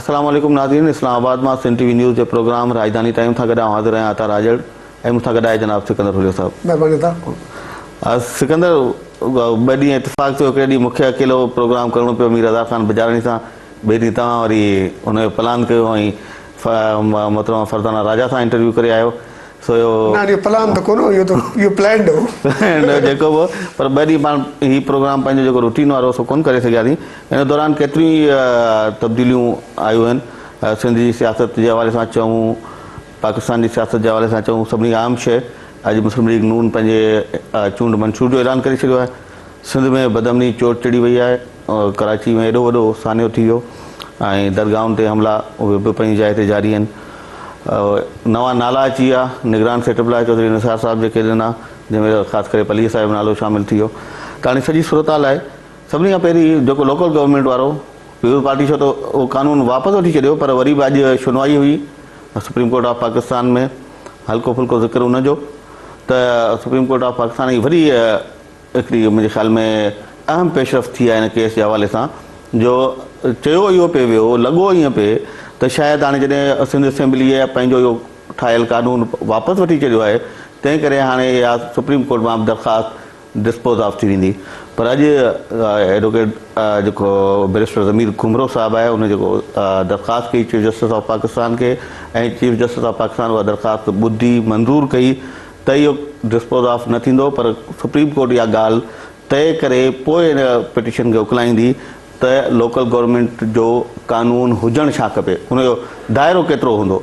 السلام عليڪم ناظرين اسلام آباد مان سنڌ ٽي وي نيوز جي پروگرام راڄڌاني ٽائيم سان گڏ آئون حاضر آهيان عطا راڄڙ ۽ مون سان گڏ آهي جناب سڪندر هليو صاحب. مهرباني عطا. سڪندر ٻه ڏينهن اتفاق ٿيو هڪڙي ڏينهن مون کي اڪيلو پروگرام ڪرڻو پيو مير رضا خان بجاراڻي سان ٻئي ڏينهن توهان وري ان جو پلان ڪيو ۽ محترمه فرزانه راجا سان انٽرويو ڪري آيو سو اهو نه اهو پلان ته ڪونه هو اهو ته اهو پلانڊ هو. پلانڊ هو جيڪو به هو پر ٻه ڏينهن پاڻ هي پروگرام پنهنجو جيڪو روٽين وارو هو سو ڪونه ڪري سگهياسين ان دوران ڪيتريون ئي تبديليون آيون آهن سنڌ جي سياست جي حوالي سان چئون پاڪستان جي سياست جي حوالي سان چئون سڀني کان اهم شيء اڄ مسلم ليگ نون پنهنجي چونڊ منشور جو اعلان ڪري ڇڏيو آهي سنڌ ۾ بدامني چوٽ چڙهي وئي آهي ڪراچي ۾ ايڏو وڏو سانحو ٿي ويو ۽ درگاهن تي حملا اهي به پنهنجي جاء تي جاري آهن. نوان نالا اچي ويا نگران سيٽ اپ لاء چوڌري نثار صاحب جيڪي ڏنا جنهن ۾ خاص ڪري پليجي صاحب جو نالو شامل ٿي ويو ته هاڻي سڄي صورتحال آهي سڀني کان پهرين جيڪو لوڪل گورنمينٽ وارو پيپلز پارٽي ڇو ته اهو قانون واپس وٺي ڇڏيو پر وري به اڄ شنوائي هئي سپريم ڪورٽ آف پاڪستان ۾ هلڪو ڦلڪو ذڪر ان جو ته سپريم ڪورٽ آف پاڪستان جي وڏي هڪڙي منهنجي خيال ۾ اهم پيش رفت ٿي آهي هن ڪيس جي حوالي سان جو چيو اهو پئي ويو لڳو ائين پئي ته شايد هاڻي جڏهن سنڌ اسيمبليء پنهنجو اهو ٺاهيل قانون واپس وٺي ڇڏيو آهي تنهن ڪري هاڻي اها سپريم ڪورٽ مان به درخواست ڊسپوز آف ٿي ويندي پر اڄ ايڊووڪيٽ جيڪو بئريسٽر ضمير گهمرو صاحب آهي ان جيڪو درخواست ڪئي چيف جسٽس آف پاڪستان کي ۽ چيف جسٽس آف پاڪستان اها درخواست ٻڌي منظور ڪئي ته اهو ڊسپوز آف نه ٿيندو پر سپريم ڪورٽ اها ڳالهه طئي ڪري پوء ان پٽيشن کي اڪلائيندي ته لوڪل گورنمينٽ جو قانون هجڻ ڇا کپي ان جو دائرو ڪيترو هوندو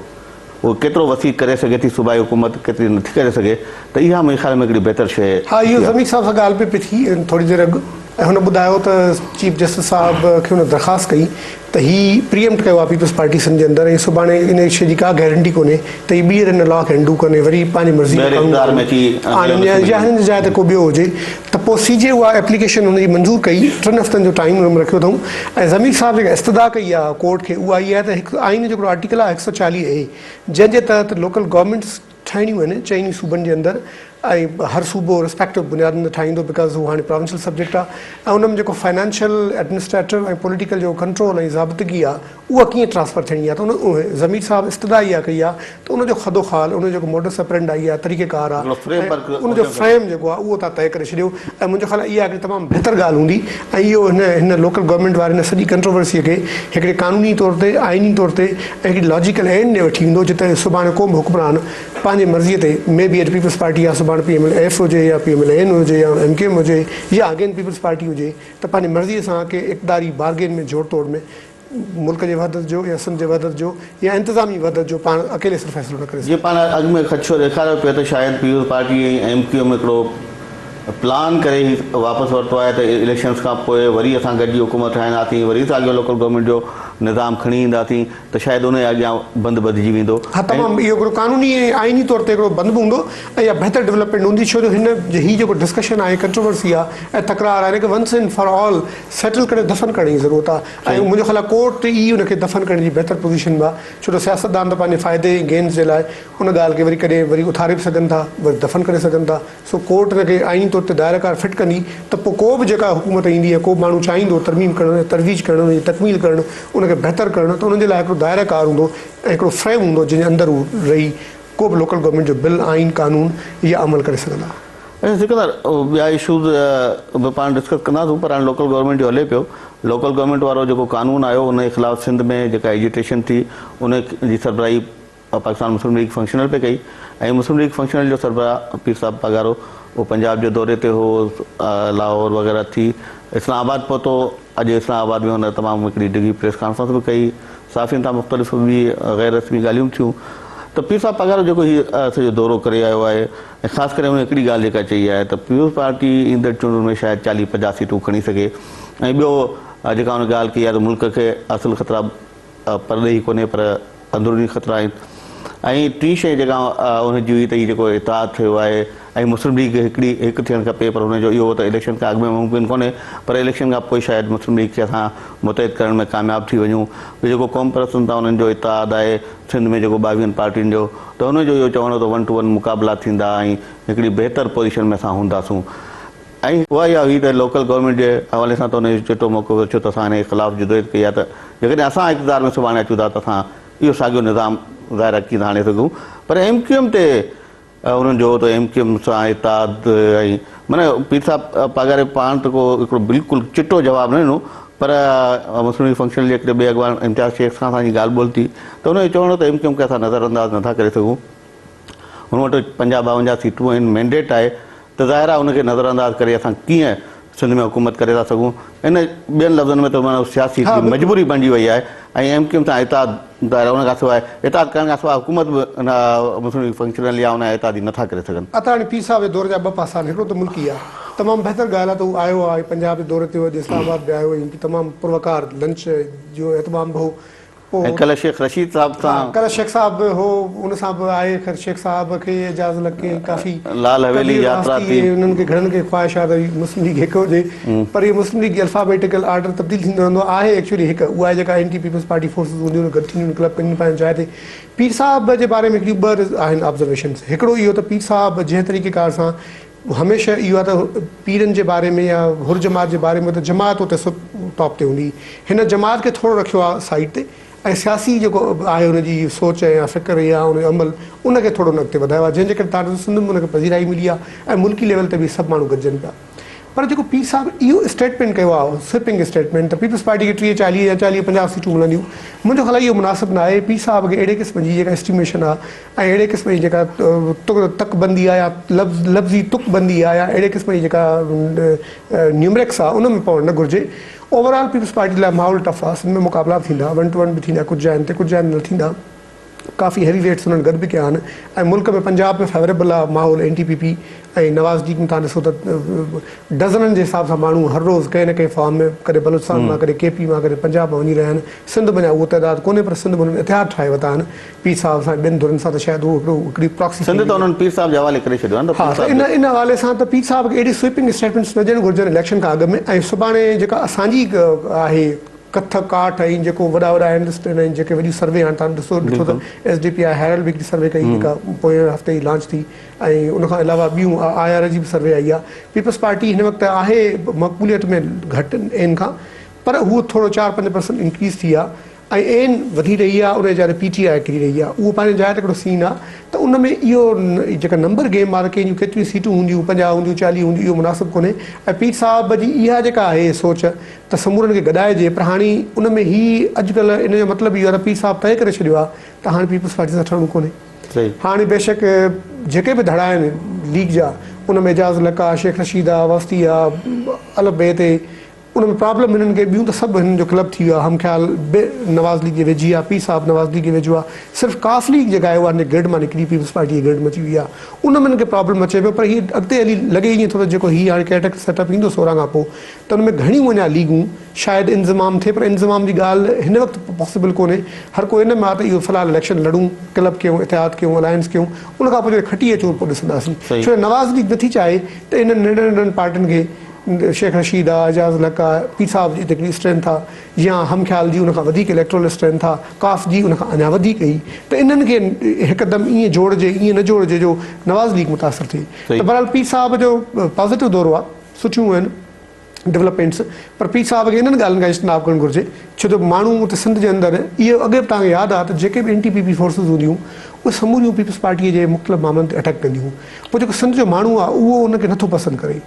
اهو ڪيترو وسيع ڪري سگهي ٿي صوبائي حڪومت ڪيتري نٿي ڪري سگهي ته اها منهنجي خيال ۾ هڪڙي بهتر شيء ها اهو ٿي آهي. ضمير صاحب سان ڳالهه به پئي ٿي ٿوري دير اڳ ۽ هن ٻڌايو ته چيف جسٽس صاحب کي هن درخواست ڪئي ته هي پري ايمپٽ ڪيو آهي پيپلز پارٽي سنڌ جي اندر ۽ سڀاڻي ان شيء جي ڪا گيرنٽي ڪونهي ته هي ٻيهر هن لا کي انڊو ڪن ۽ وري پنهنجي مرضي جو ٻيهر قانون اقتدار ۾ اچي آڻن يا هنن جي جاء تي ڪو ٻيو هجي ته پوء سي جي اها ايپليڪيشن هن جي منظور ڪئي ٽن هفتن جو ٽائيم هن ۾ رکيو اٿئون ۽ ضمير صاحب جيڪا استدعا ڪئي آهي ڪورٽ کي اها هي آهي ته هڪ آئين جو هڪڙو آرٽيڪل آهي 140 اي جنهن جي تحت لوڪل گورنمينٽس ٺاهڻيون آهن چئني صوبن جي اندر ۽ هر صوبو رسپيڪٽو بنيادن تي ٺاهيندو because هو هاڻي پراونشل سبجيڪٽ آهي ۽ ان ۾ جيڪو فنانشل ايڊمنسٽريٽو ۽ پوليٽيڪل جيڪو ڪنٽرول ۽ ضابطگي آهي اها ڪيئن ٽرانسفر ٿيڻي آهي ته ان ضمير صاحب استدعا اها ڪئي آهي ته ان جو خد و خال ان جو جيڪو موڊس اپرينڊائي آهي طريقه ڪار آهي ۽ ان جو فريم جيڪو آهي اهو تان طئي ڪري ڇڏيو ۽ منهنجو خيال آهي اها هڪڙي تمام بهتر ڳالهه هوندي ۽ اهو هن هن لوڪل گورنمينٽ واري هن سڄي ڪنٽروورسيء کي هڪڙي قانوني طور تي آئيني طور تي ۽ هڪڙي لاجيڪل اينڊ ڏي وٺي ويندو جتي سڀاڻي ڪو به حڪمران پنهنجي مرضيء تي مي بي اڄ پيپلز پارٽي آهي سڀاڻي پي ايم ايل ايف هجي يا پي ايم ايل اين هجي يا ايم ڪيو ايم هجي يا اگين پيپلز پارٽي هجي ته پنهنجي مرضيء سان ڪنهن اقتداري بارگين ۾ جوڙ توڙ ۾ ملڪ جي وحدت جو يا سنڌ جي وحدت جو يا انتظامي وحدت جو پاڻ اڪيلي سر فيصلو نه ڪري سگهي. جيئن پاڻ اڳ ۾ خدشو ڏيکاريو پيو ته شايد peoples party ۽ M Q M هڪڙو پلان ڪري هي واپس ورتو آهي ته اليڪشنز کان پوء وري اسان گڏجي حڪومت ٺاهينداسين وري ساڳيو لوڪل گورنمينٽ جو نظام کڻي اينداسين ته شايد ان جي اڳيان بند ٻڌجي ويندو ها ۽ تمام اهو هڪڙو قانوني ۽ آئيني طور تي هڪڙو بند به هوندو ۽ اها بهتر ڊولپمينٽ هوندي ڇو جو هن هي جيڪو ڊسڪشن آهي ڪنٽروورسي آهي ۽ تڪرار آهي هن کي once and for all settle ڪري دفن ڪرڻ جي ضرورت آهي ۽ منهنجو خيال آهي ڪورٽ ئي ان کي دفن ڪرڻ جي بهتر پوزيشن ۾ آهي ڇو ته سياستدان ته پنهنجي فائدي ۽ گينز جي لاء ان ڳالهه کي وري ڪڏهن وري اٿاري به سگهن ٿا وري دفن ڪري سگهن ٿا سو ڪورٽ ان کي آئيني طور تي دائره ڪار فٽ ڪندي ته پوء ڪو به جيڪا حڪومت ايندي يا ڪو به ماڻهو چاهيندو ترميم ڪرڻ يا ترويج ڪرڻ ان جي تڪميل ڪرڻ ان کي بهتر ڪرڻ ته انهن جي لاء هڪڙو دائره ڪار هوندو ۽ هڪڙو فريم هوندو جنهن جي اندر هو رهي ڪو به لوڪل گورنمينٽ جو بل آئين قانون يا عمل ڪري سگهندا. اچا سڪندر ٻيا اشوز به پاڻ ڊسڪس ڪنداسون پر هاڻي لوڪل گورنمينٽ جو هلي پيو لوڪل گورنمينٽ وارو جيڪو قانون آيو ان جي خلاف سنڌ ۾ جيڪا ايجيٽيشن ٿي ان جي سربراهي پاڪستان مسلم ليگ فنڪشنل پئي ڪئي ۽ مسلم ليگ فنڪشنل جو سربراهه پير صاحب پاڳارو اهو پنجاب جي دوري تي هو لاهور وغيره ٿي اسلام آباد پهتو اڄ اسلام آباد ۾ هن تمام هڪڙي ڊگهي پريس ڪانفرنس به ڪئي صحافين سان مختلف به غير رسمي ڳالهيون به ٿيون ته پير صاحب پاڳارو جيڪو هي سڄو دورو ڪري آيو آهي ۽ خاص ڪري هن هڪڙي ڳالهه جيڪا چئي آهي ته پيپلز پارٽي ايندڙ چونڊن ۾ شايد چاليهه پنجاهه سيٽون کڻي سگهي ۽ ٻيو جيڪا هن ڳالهه ڪئي آهي ته ملڪ کي اصل خطرا پرڏيهي ڪونهي پر اندروني خطرا آهن ۽ ٽين شيء جيڪا هن جي هئي ته هي جيڪو اتحاد ٿيو آهي ۽ مسلم ليگ هڪڙي هڪ ٿيڻ کپي پر هن جو اهو هو ته اليڪشن کان اڳ ۾ ممڪن ڪونهي پر اليڪشن کان پوء شايد مسلم ليگ کي اسان متحد ڪرڻ ۾ ڪامياب ٿي وڃون ٻيو جيڪو قوم پرستن سان انهن جو اتحاد آهي سنڌ ۾ جيڪو ٻاويهن پارٽين جو ته هن جو اهو چوڻ هو ته ون ٽو ون مقابلا ٿيندا ۽ هڪڙي بهتر پوزيشن ۾ اسان هونداسون. ۽ اها اها هئي ته لوڪل گورنمينٽ جي حوالي سان ته ان جو چٽو موقف هو ڇو ته اسان ان جي خلاف جدوجهد ڪئي آهي ته جيڪڏهن اسان اقتدار ۾ سڀاڻي اچون ٿا ته اسان اهو ساڳيو نظام ظاهر آهي ڪيئن ٿا آڻي سگهون پر ايم ڪيو ايم تي انهن جو هو ته ايم ڪيو ايم سان اتحاد ۽ معنيٰ پير صاحب پاڳاري پاڻ ته ڪو هڪڙو بلڪل چٽو جواب نه ڏنو پر مسلم ليگ فنڪشنل جي هڪڙي ٻئي اڳواڻ امتياز شيخ سان اسان جي ڳالهه ٻولهه ٿي ته ان جو چوڻ هو ته ايم ڪيو ايم کي اسان نظر انداز نٿا ڪري سگهون هن وٽ 50 52 سيٽون آهن مينڊيٽ آهي ته ظاهر آهي ان کي نظر انداز ڪري اسان ڪيئن سنڌ ۾ حڪومت ڪري ٿا سگهون. ان ٻين لفظن ۾ ته معنيٰ سياسي هڪڙي مجبوري بڻجي وئي آهي ۽ ايم ڪيو ايم سان اتحاد ظاهر آهي ان کان سواء اتحاد ڪرڻ کان سواء حڪومت به ان مسلم ليگ فنڪشنل يا ان جا اتحادي نٿا ڪري سگهن. عطا هاڻي پير صاحب جي دور جا ٻه پاسا آهن هڪڙو ته ملڪي آهي تمام بهتر ڳالهه آهي ته هو آيو آهي پنجاب جي دوري تي هو اڄ اسلام آباد به آيو ۽ تمام پروقار لنچ جو اهتمام به هو پوء ۽ ڪلهه شيخ رشيد صاحب سان. ڪلهه شيخ صاحب به هو ان سان به آهي خير شيخ صاحب کي اعجاز الحق کي ڪافي لال حويلي ڪبير ياترا واسطي ٿي. انهن کي گهڻن کي خواهش آهي ته مسلم ليگ هڪ هجي پر اهو مسلم ليگ جي الفابيٽيڪل آرڊر تبديل ٿيندو رهندو آهي ايڪچوئلي هڪ اها آهي جيڪا اينٽي پيپلز پارٽي فورسز هونديون آهن گڏ ٿينديون آهن ڪلب ڪنديون پنهنجي جاء تي پير صاحب جي باري ۾ هڪڙيون ٻه آهن آبزرويشنز هڪڙو اهو ته پير صاحب جنهن طريقي ڪار سان هميشه اهو آهي ته پيرن جي باري ۾ يا حر جماعت جي باري ۾ ته جماعت اتي سڀ ٽاپ تي هوندي. هن جماعت کي ٿورو رکيو آهي سائيڊ تي ۽ سياسي جيڪو آهي ان جي سوچ يا فڪر يا ان جو عمل ان کي ٿورو هن اڳتي وڌايو آهي جنهن جي ڪري تان ڏسو سنڌ ۾ ان کي پذيرائي ملي آهي ۽ ملڪي ليول تي به سڀ ماڻهو گڏجن پيا. پر جيڪو پير صاحب اهو اسٽيٽمينٽ ڪيو آهي سوئپنگ اسٽيٽمينٽ ته پيپلز پارٽي کي 30 40 يا 40 50 سيٽون ملنديون منهنجو خيال آهي اهو مناسب نه آهي پير صاحب کي اهڙي قسم جي جيڪا اسٽيميشن آهي ۽ اهڙي قسم جي جيڪا تڪ بندي آهي يا لفظ لفظي تڪ بندي آهي يا اهڙي قسم جي جيڪا نيومرڪس آهي ان ۾ پوڻ نه گهرجي. اوور آل پيپلز پارٽي لاء ماحول ٽف آهي، سنڌ ۾ مقابلا به ٿيندا، ون ٽو ون به ٿيندا ڪجهه جاين تي ڪجهه جاين تي نه ٿيندا. ڪافي هيوي ويٽس انهن گڏ به ڪيا آهن ۽ ملڪ ۾ پنجاب ۾ فيوريبل آهي ماحول N T P P ۽ Nawaz league ۾ توهان ڏسو ته ڊزنن جي حساب سان ماڻهو هر روز ڪنهن نه ڪنهن فارم ۾ ڪڏهن بلوچستان مان ڪڏهن ڪي پي مان ڪڏهن پنجاب مان وڃي رهيا آهن. سنڌ ۾ اڃا اهو تعداد ڪونهي پر سنڌ ۾ انهن اتحاد ٺاهي ورتا آهن. پير صاحب سان ٻين ڌرين سان ته شايد اهو هڪڙو هڪڙي پراڪسي ٿي سنڌ ته انهن پير صاحب جي حوالي ڪري ڇڏيو آهي نه ته ها پير ته صاحب ان جو ان حوالي سان ته پير صاحب کي اهڙي سوئپنگ اسٽيٽمينٽس نه ڏيڻ گهرجن اليڪشن کان اڳ ۾ ۽ سڀاڻي جيڪا اسان جي آهي ڪٿ ڪاٺ ۽ جيڪو وڏا وڏا اينلسٽ آهن ۽ جيڪي وڏيون سروي هاڻي تان ڏسو ڏٺو ته ايس ڊي پي آء هيرلڊ به هڪڙي سروي ڪئي جيڪا پوئين هفتي ئي لانچ ٿي ۽ ان کان علاوه ٻيون I R جي به سروي آئي آهي پيپلز پارٽي هن وقت آهي مقبوليت ۾ گهٽ اين کان پر هو ٿورو 4 5% انڪريز ٿي آهي ۽ اين وڌي رهي آهي ان جي جاء تي پي ٽي آء ڪري رهي آهي اهو پنهنجي جاء تي هڪڙو سين آهي ته ان ۾ اهو جيڪا نمبر گيم آهي ته ڪنهن جون ڪيتريون سيٽون هونديون 50 هونديون 40 هونديون اهو مناسب ڪونهي ۽ پير صاحب جي اها جيڪا آهي سوچ ته سمورن کي گڏائجي پر هاڻي ان ۾ هي اڄڪلهه ان جو مطلب اهو آهي ته پير صاحب طئي ڪري ڇڏيو آهي ته هاڻي پيپلز پارٽي سان ٺهڻو ڪونهي هاڻي بيشڪ جيڪي به ڌڙا آهن ليگ جا ان ۾ اعجاز الحق آهي شيخ رشيد آهي وستي آهي الف بي تي ان ۾ پرابلم هنن کي ٻيون ته سڀ هنن جو ڪلب ٿي ويو آهي هم خيال به نواز ليگ جي ويجهي آهي پير صاحب نواز ليگ جي ويجهو آهي صرف قاف ليگ جيڪا آهي اها هن جي گرڊ مان نڪري پيپلز پارٽي جي گرڊ ۾ اچي وئي آهي ان ۾ هنن کي پرابلم اچي پيو پر هي اڳتي هلي لڳي ائين ٿو ته جيڪو هي هاڻي ڪيئرٽيڪر سيٽ اپ ايندو 16 کان پوء ته ان ۾ گهڻيون اڃا ليگون شايد انضمام ٿئي پر انضمام جي ڳالهه هن وقت پاسيبل ڪونهي هر ڪو ان ۾ آهي ته اهو في الحال اليڪشن لڙون ڪلب ڪيون اتحاد ڪيون الائنس ڪيون ان کان پوء جڏهن کٽي اچون پوء ڏسنداسين ڇو ته نواز ليگ نٿي چاهي ته انهن ننڍن ننڍن پارٽين کي شيخ رشيد آ، اعجاز الحق آ، پير صاحب جي هڪڙي اسٽرينٿ آ يا هم خيال جي ان کان وڌيڪ اليڪٽرل اسٽرينٿ آ، قاف جي ان کان اڃا وڌيڪ هئي ته انهن کي هڪدم ائين جوڙجي ائين نه جوڙجي جو نواز ليگ متاثر ٿئي ته بهرحال پير صاحب جو پازيٽو دورو آ، سٺيون آهن ڊولپمينٽس پر پير صاحب کي انهن ڳالهين کان اجتناب ڪرڻ گهرجي ڇو جو ماڻهو اتي سنڌ جي اندر اهو اڳي به توهان کي ياد آ ته جيڪي به اينٽي پي پي فورسز هونديون اهي سموريون پيپلز پارٽي جي مختلف معاملن تي اٽيڪ ڪنديون هيون پوء جيڪو سنڌ جو ماڻهو آ اهو ان کي نٿو پسند ڪري.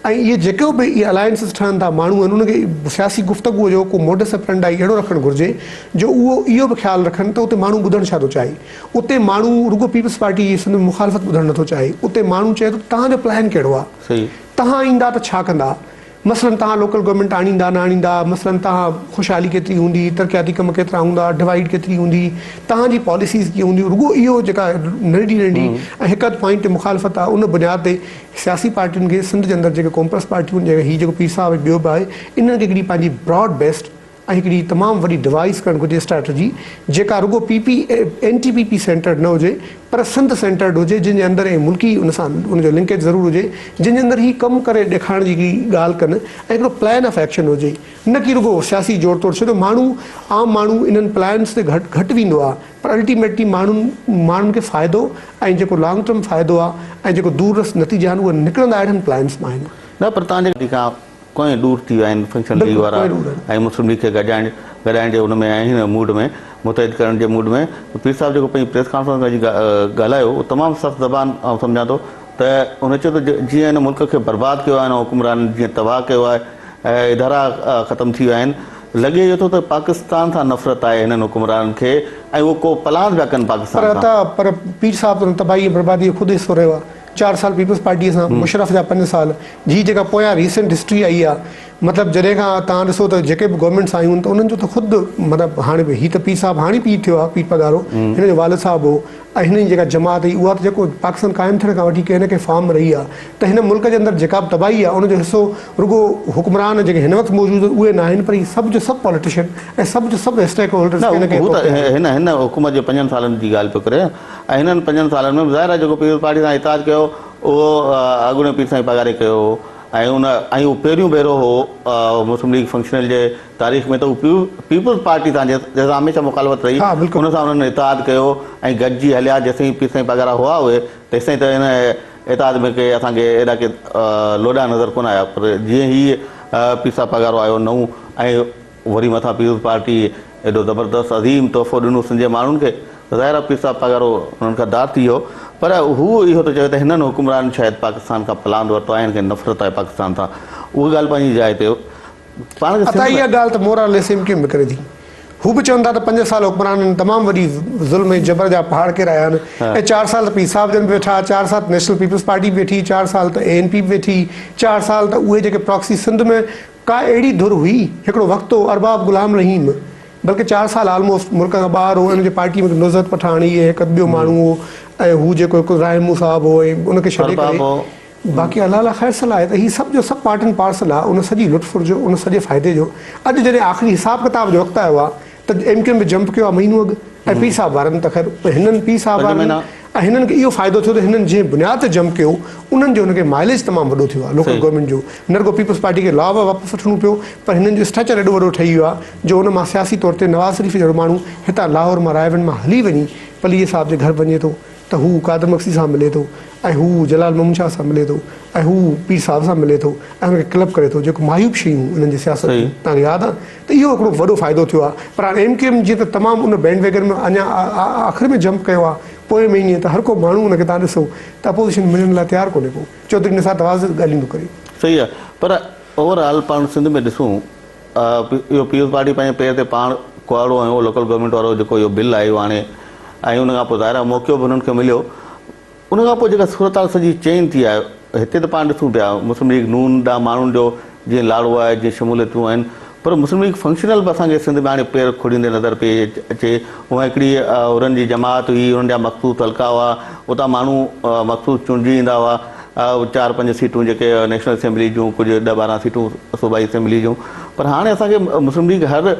۽ اهي جيڪو به اهي الائنسز ٺهن ٿا ماڻهو آهن ان کي سياسي گفتگوء جو ڪو موڊس اپرنڊائي اهڙو رکڻ گهرجي جو اهو اهو به خيال رکن ته اتي ماڻهو ٻڌڻ ڇا ٿو چاهي اتي ماڻهو رڳو پيپلز پارٽي جي سنڌ ۾ مخالفت ٻڌڻ نٿو چاهي اتي ماڻهو چئي ٿو ته توهان جو پلان ڪهڙو آهي توهان ايندا ته ڇا ڪندا مثلاً توهان لوڪل گورنمينٽ آڻيندا نه آڻيندا مثلاً توهان خوشحالي ڪيتري هوندي ترقياتي ڪم ڪيترا هوندا ڊوائيڊ ڪيتري هوندي توهان جي پاليسيز ڪيئن هونديون رڳو اهو جيڪا ننڍي ننڍي ۽ هڪ اڌ پوائنٽ تي مخالفت آهي ان بنياد تي سياسي پارٽين کي سنڌ جي اندر جيڪي قومپرست پارٽيون آهن هي جيڪو پير صاحب ۽ ٻيو به آهي انهن کي هڪڙي پنهنجي براڊ بيسڊ ۽ هڪڙي تمام وڏي ڊوائيز ڪرڻ گهرجي اسٽريٽجي جيڪا رڳو P P N T P P centred نه هجي پر سنڌ سينٽرڊ هجي جنهن جي اندر ۽ ملڪي ان سان ان جو لنڪيج ضرور هجي جنهن جي اندر هي ڪم ڪري ڏيکارڻ جي هڪڙي ڳالهه ڪن ۽ هڪڙو پلان آف ايڪشن هجي نه ڪي رڳو سياسي جوڙ توڙ ڇو جو ماڻهو عام ماڻهو انهن پلانس تي گهٽ گهٽ ويندو آهي پر الٽيميٽلي ماڻهن ماڻهن کي فائدو ۽ جيڪو لانگ ٽرم فائدو آهي ۽ جيڪو دور رس نتيجا آهن اهي نڪرندا اهڙن پلانس مان آهن. نه پر توهان جي کان ڪوئين ڏور ٿي ويا آهن فنڪشنل ليگ وارا ۽ مسلم ليگ کي گڏائڻ گڏائڻ جي ان ۾ آهن موڊ ۾ متحد ڪرڻ جي موڊ ۾ پير صاحب جيڪو پنهنجي پريس ڪانفرنس ۾ اڄ ڳالهايو اهو تمام سخت زبان آئون سمجهان ٿو ته هن چيو ته جيئن هن ملڪ کي برباد ڪيو آهي هن حڪمرانن جيئن تباهه ڪيو آهي ۽ ادارا ختم ٿي ويا آهن لڳي اهو ٿو ته پاڪستان سان نفرت آهي هنن حڪمرانن کي ۽ اهو ڪو پلاند پيا ڪن پاڪستان پر سان. عطا پر پير صاحب ته ان تباهي ۽ بربادي جو خود حصو رهيو آهي. چار سال پيپلز پارٽيء سان، مشرف جا پنج سال، جي جيڪا پويان ريسنٽ هسٽري آئي آهي مطلب جڏهن کان توهان ڏسو ته جيڪي به گورنمينٽس آيون آهن ته انهن جو ته خود مطلب هاڻي به هي ته پير صاحب هاڻي پير ٿيو آهي پير پڳارو هن جو والد صاحب هو ۽ هن جي جيڪا جماعت هئي اها ته جيڪو پاڪستان قائم ٿيڻ کان وٺي ڪنهن نه ڪنهن فارم ۾ رهي آهي ته هن ملڪ جي اندر جيڪا به تباهي آهي ان جو حصو رڳو حڪمران جيڪي هن وقت موجود آهن اهي نه آهن پر هي سڀ جو سڀ پاليٽيشن ۽ سڀ جو سڀ اسٽيڪ هولڊرز نه ڪنهن نه ڪنهن هو طور ته تي آهن. هن هن حڪومت جي پنجن سالن جي ڳالهه پيو ڪري ۽ هنن پنجن سالن ۾ ظاهر آهي جيڪو پيپلز پارٽي سان اتحاد ڪيو اهو اڳوڻي پير سائين پاڳاري ڪيو هو ۽ ان ۽ اهو پهريون ڀيرو هو مسلم ليگ فنڪشنل جي تاريخ ۾ ته هو پيپلز پارٽي سان جنهن سان هميشه مخالفت رهي ان سان انهن اتحاد ڪيو ۽ گڏجي هليا جيسين پير سائين پاڳارا هئا اهي تيسين ته ان اتحاد ۾ ڪي اسان کي ايڏا ڪي لوڏا نظر ڪونه آيا پر جيئن هي پير صاحب پاڳارو آيو نئون ۽ وري مٿان پيپلز پارٽي ايڏو زبردست عظيم تحفو ڏنو سنڌ جي ماڻهن کي ته ظاهر آهي پير صاحب پاڳارو انهن کان ڌار ٿي ويو پر هو اهو ٿو چوي ته هنن حڪمرانن شايد پاڪستان کان پلاند ورتو آهي هن کي نفرت آهي پاڪستان سان اها ڳالهه پنهنجي جاء تي پاڻ کي عطا سنڌ ۾ اها ڳالهه ته موراليس ايم ڪيو ايم به ڪري ٿي. هو به چون ٿا ته پنج سال حڪمرانن تمام وڏي ظلم ۽ جبر جا پهاڙ ڪيرايا آهن ۽ چار سال ته پير صاحب جن به ويٺا، چار سال ته نيشنل پيپلز پارٽي به ويٺي، چار سال ته اي اين پي به ويٺي، چار سال ته اهي جيڪي پراڪسي سنڌ ۾ ڪا اهڙي ڌر هئي، هڪڙو وقت هو ارباب غلام رحيم بلڪه چار سال آلموسٽ ملڪ کان ٻاهر هو ۽ ان جي پارٽي ۾ نزهت پٺاڻ هي ۽ هڪ ٻيو ماڻهو هو ۽ هو جيڪو هڪ راهمون صاحب هو ۽ ان کي ڇڏي ارباب ڪري هو. باقي الله الله خير صلاح آهي ته هي سڀ جو سڀ پارٽ اينڊ پارسل آهي ان سڄي لٽ ڦر جو ان سڄي فائدي جو. اڄ جڏهن آخري حساب ڪتاب جو وقت آيو آهي ته ايم ڪيو ايم به جمپ ڪيو آهي مهينو اڳ ۽ پير صاحب وارن ته خير هنن پير صاحب پنج وارن مهينا. ۽ هنن کي اهو فائدو ٿيو ته هنن جنهن بنياد تي جمپ ڪيو انهن جو هن کي مائليج تمام وڏو ٿيو آهي لوڪل صحيح. گورنمينٽ جو نه رڳو پيپلز پارٽي کي لا واپس وٺڻو پيو پر هنن جو اسٽريچر ايڏو وڏو ٺهي ويو آهي جو ان مان سياسي طور تي نواز شريف جهڙو ماڻهو هتان لاهور مان رائيونڊ مان هلي وڃي پليجي صاحب جي گهر وڃي ٿو ته هو قادر مگسي سان ملي ٿو ۽ هو جلال محمود شاهه سان ملي ٿو ۽ هو پير صاحب سان ملي ٿو ۽ هن کي ڪلب ڪري ٿو جيڪو معيوب شيون انهن جي سياست جون توهان کي ياد آهي ته اهو هڪڙو وڏو فائدو ٿيو آهي پر هاڻي ايم ڪيو ايم جيئن ته تمام ان بينڊ ويگن ۾ اڃا آخر ۾ جمپ ڪيو آهي پوئين مهيني ته هر ڪو ماڻهو ان کي توهان ڏسو ته اپوزيشن ملڻ لاء تيار ڪونهي ڪو چوڌري نثار ته واضح ڳالهيون ٿو ڪري. صحيح آهي پر اوور آل پاڻ سنڌ ۾ ڏسون اهو پيپلز پارٽي پنهنجي پير تي پاڻ ڪهاڙو هنيو لوڪل گورنمينٽ وارو جيڪو اهو بل آيو هاڻي ۽ ان کان پوء ظاهر آهي موقعو به هنن کي مليو ان کان پوء جيڪا صورتحال سڄي چينج ٿي آهي هتي ته پاڻ ڏسون پيا مسلم ليگ نون ڏانهن ماڻهن جو جيئن لاڙو آهي جيئن شموليتون آهن پر مسلم ليگ فنڪشنل به اسان کي سنڌ ۾ هاڻي پير کوڙيندي نظر پئي اچي اها هڪڙي حرن جي جماعت هئي انهن جا مخصوص حلقا هئا اتان ماڻهو مخصوص چونڊجي ايندا هئا چار پنج سيٽون جيڪي نيشنل اسيمبلي جون ڪجهه ڏهه ٻارهن سيٽون صوبائي اسيمبلي جون پر هاڻي اسان کي مسلم ليگ هر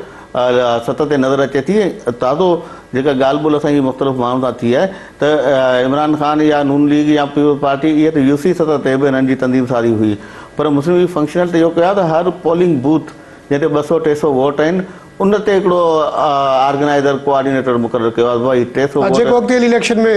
سطح تي نظر اچي ٿي ۽ تازو جيڪا ڳالهه ٻولهه اسان جي مختلف ماڻهن سان ٿي آهي ته عمران خان يا نون ليگ يا پيپلز پارٽي اهي ته يو سي سطح تي به هنن جي تنظيم سازي هئي پر مسلم ليگ فنڪشنل ته اهو ڪيو آهي ته هر پولنگ بوٿ جنهن تي ٻه سئو ٽي سئو ووٽ آهن ان تي هڪڙو آرگنائيزر ڪوآرڊينيٽر مقرر ڪيو آهي ڀائي ٽي سئو ووٽ جيڪو اڳتي هلي اليڪشن ۾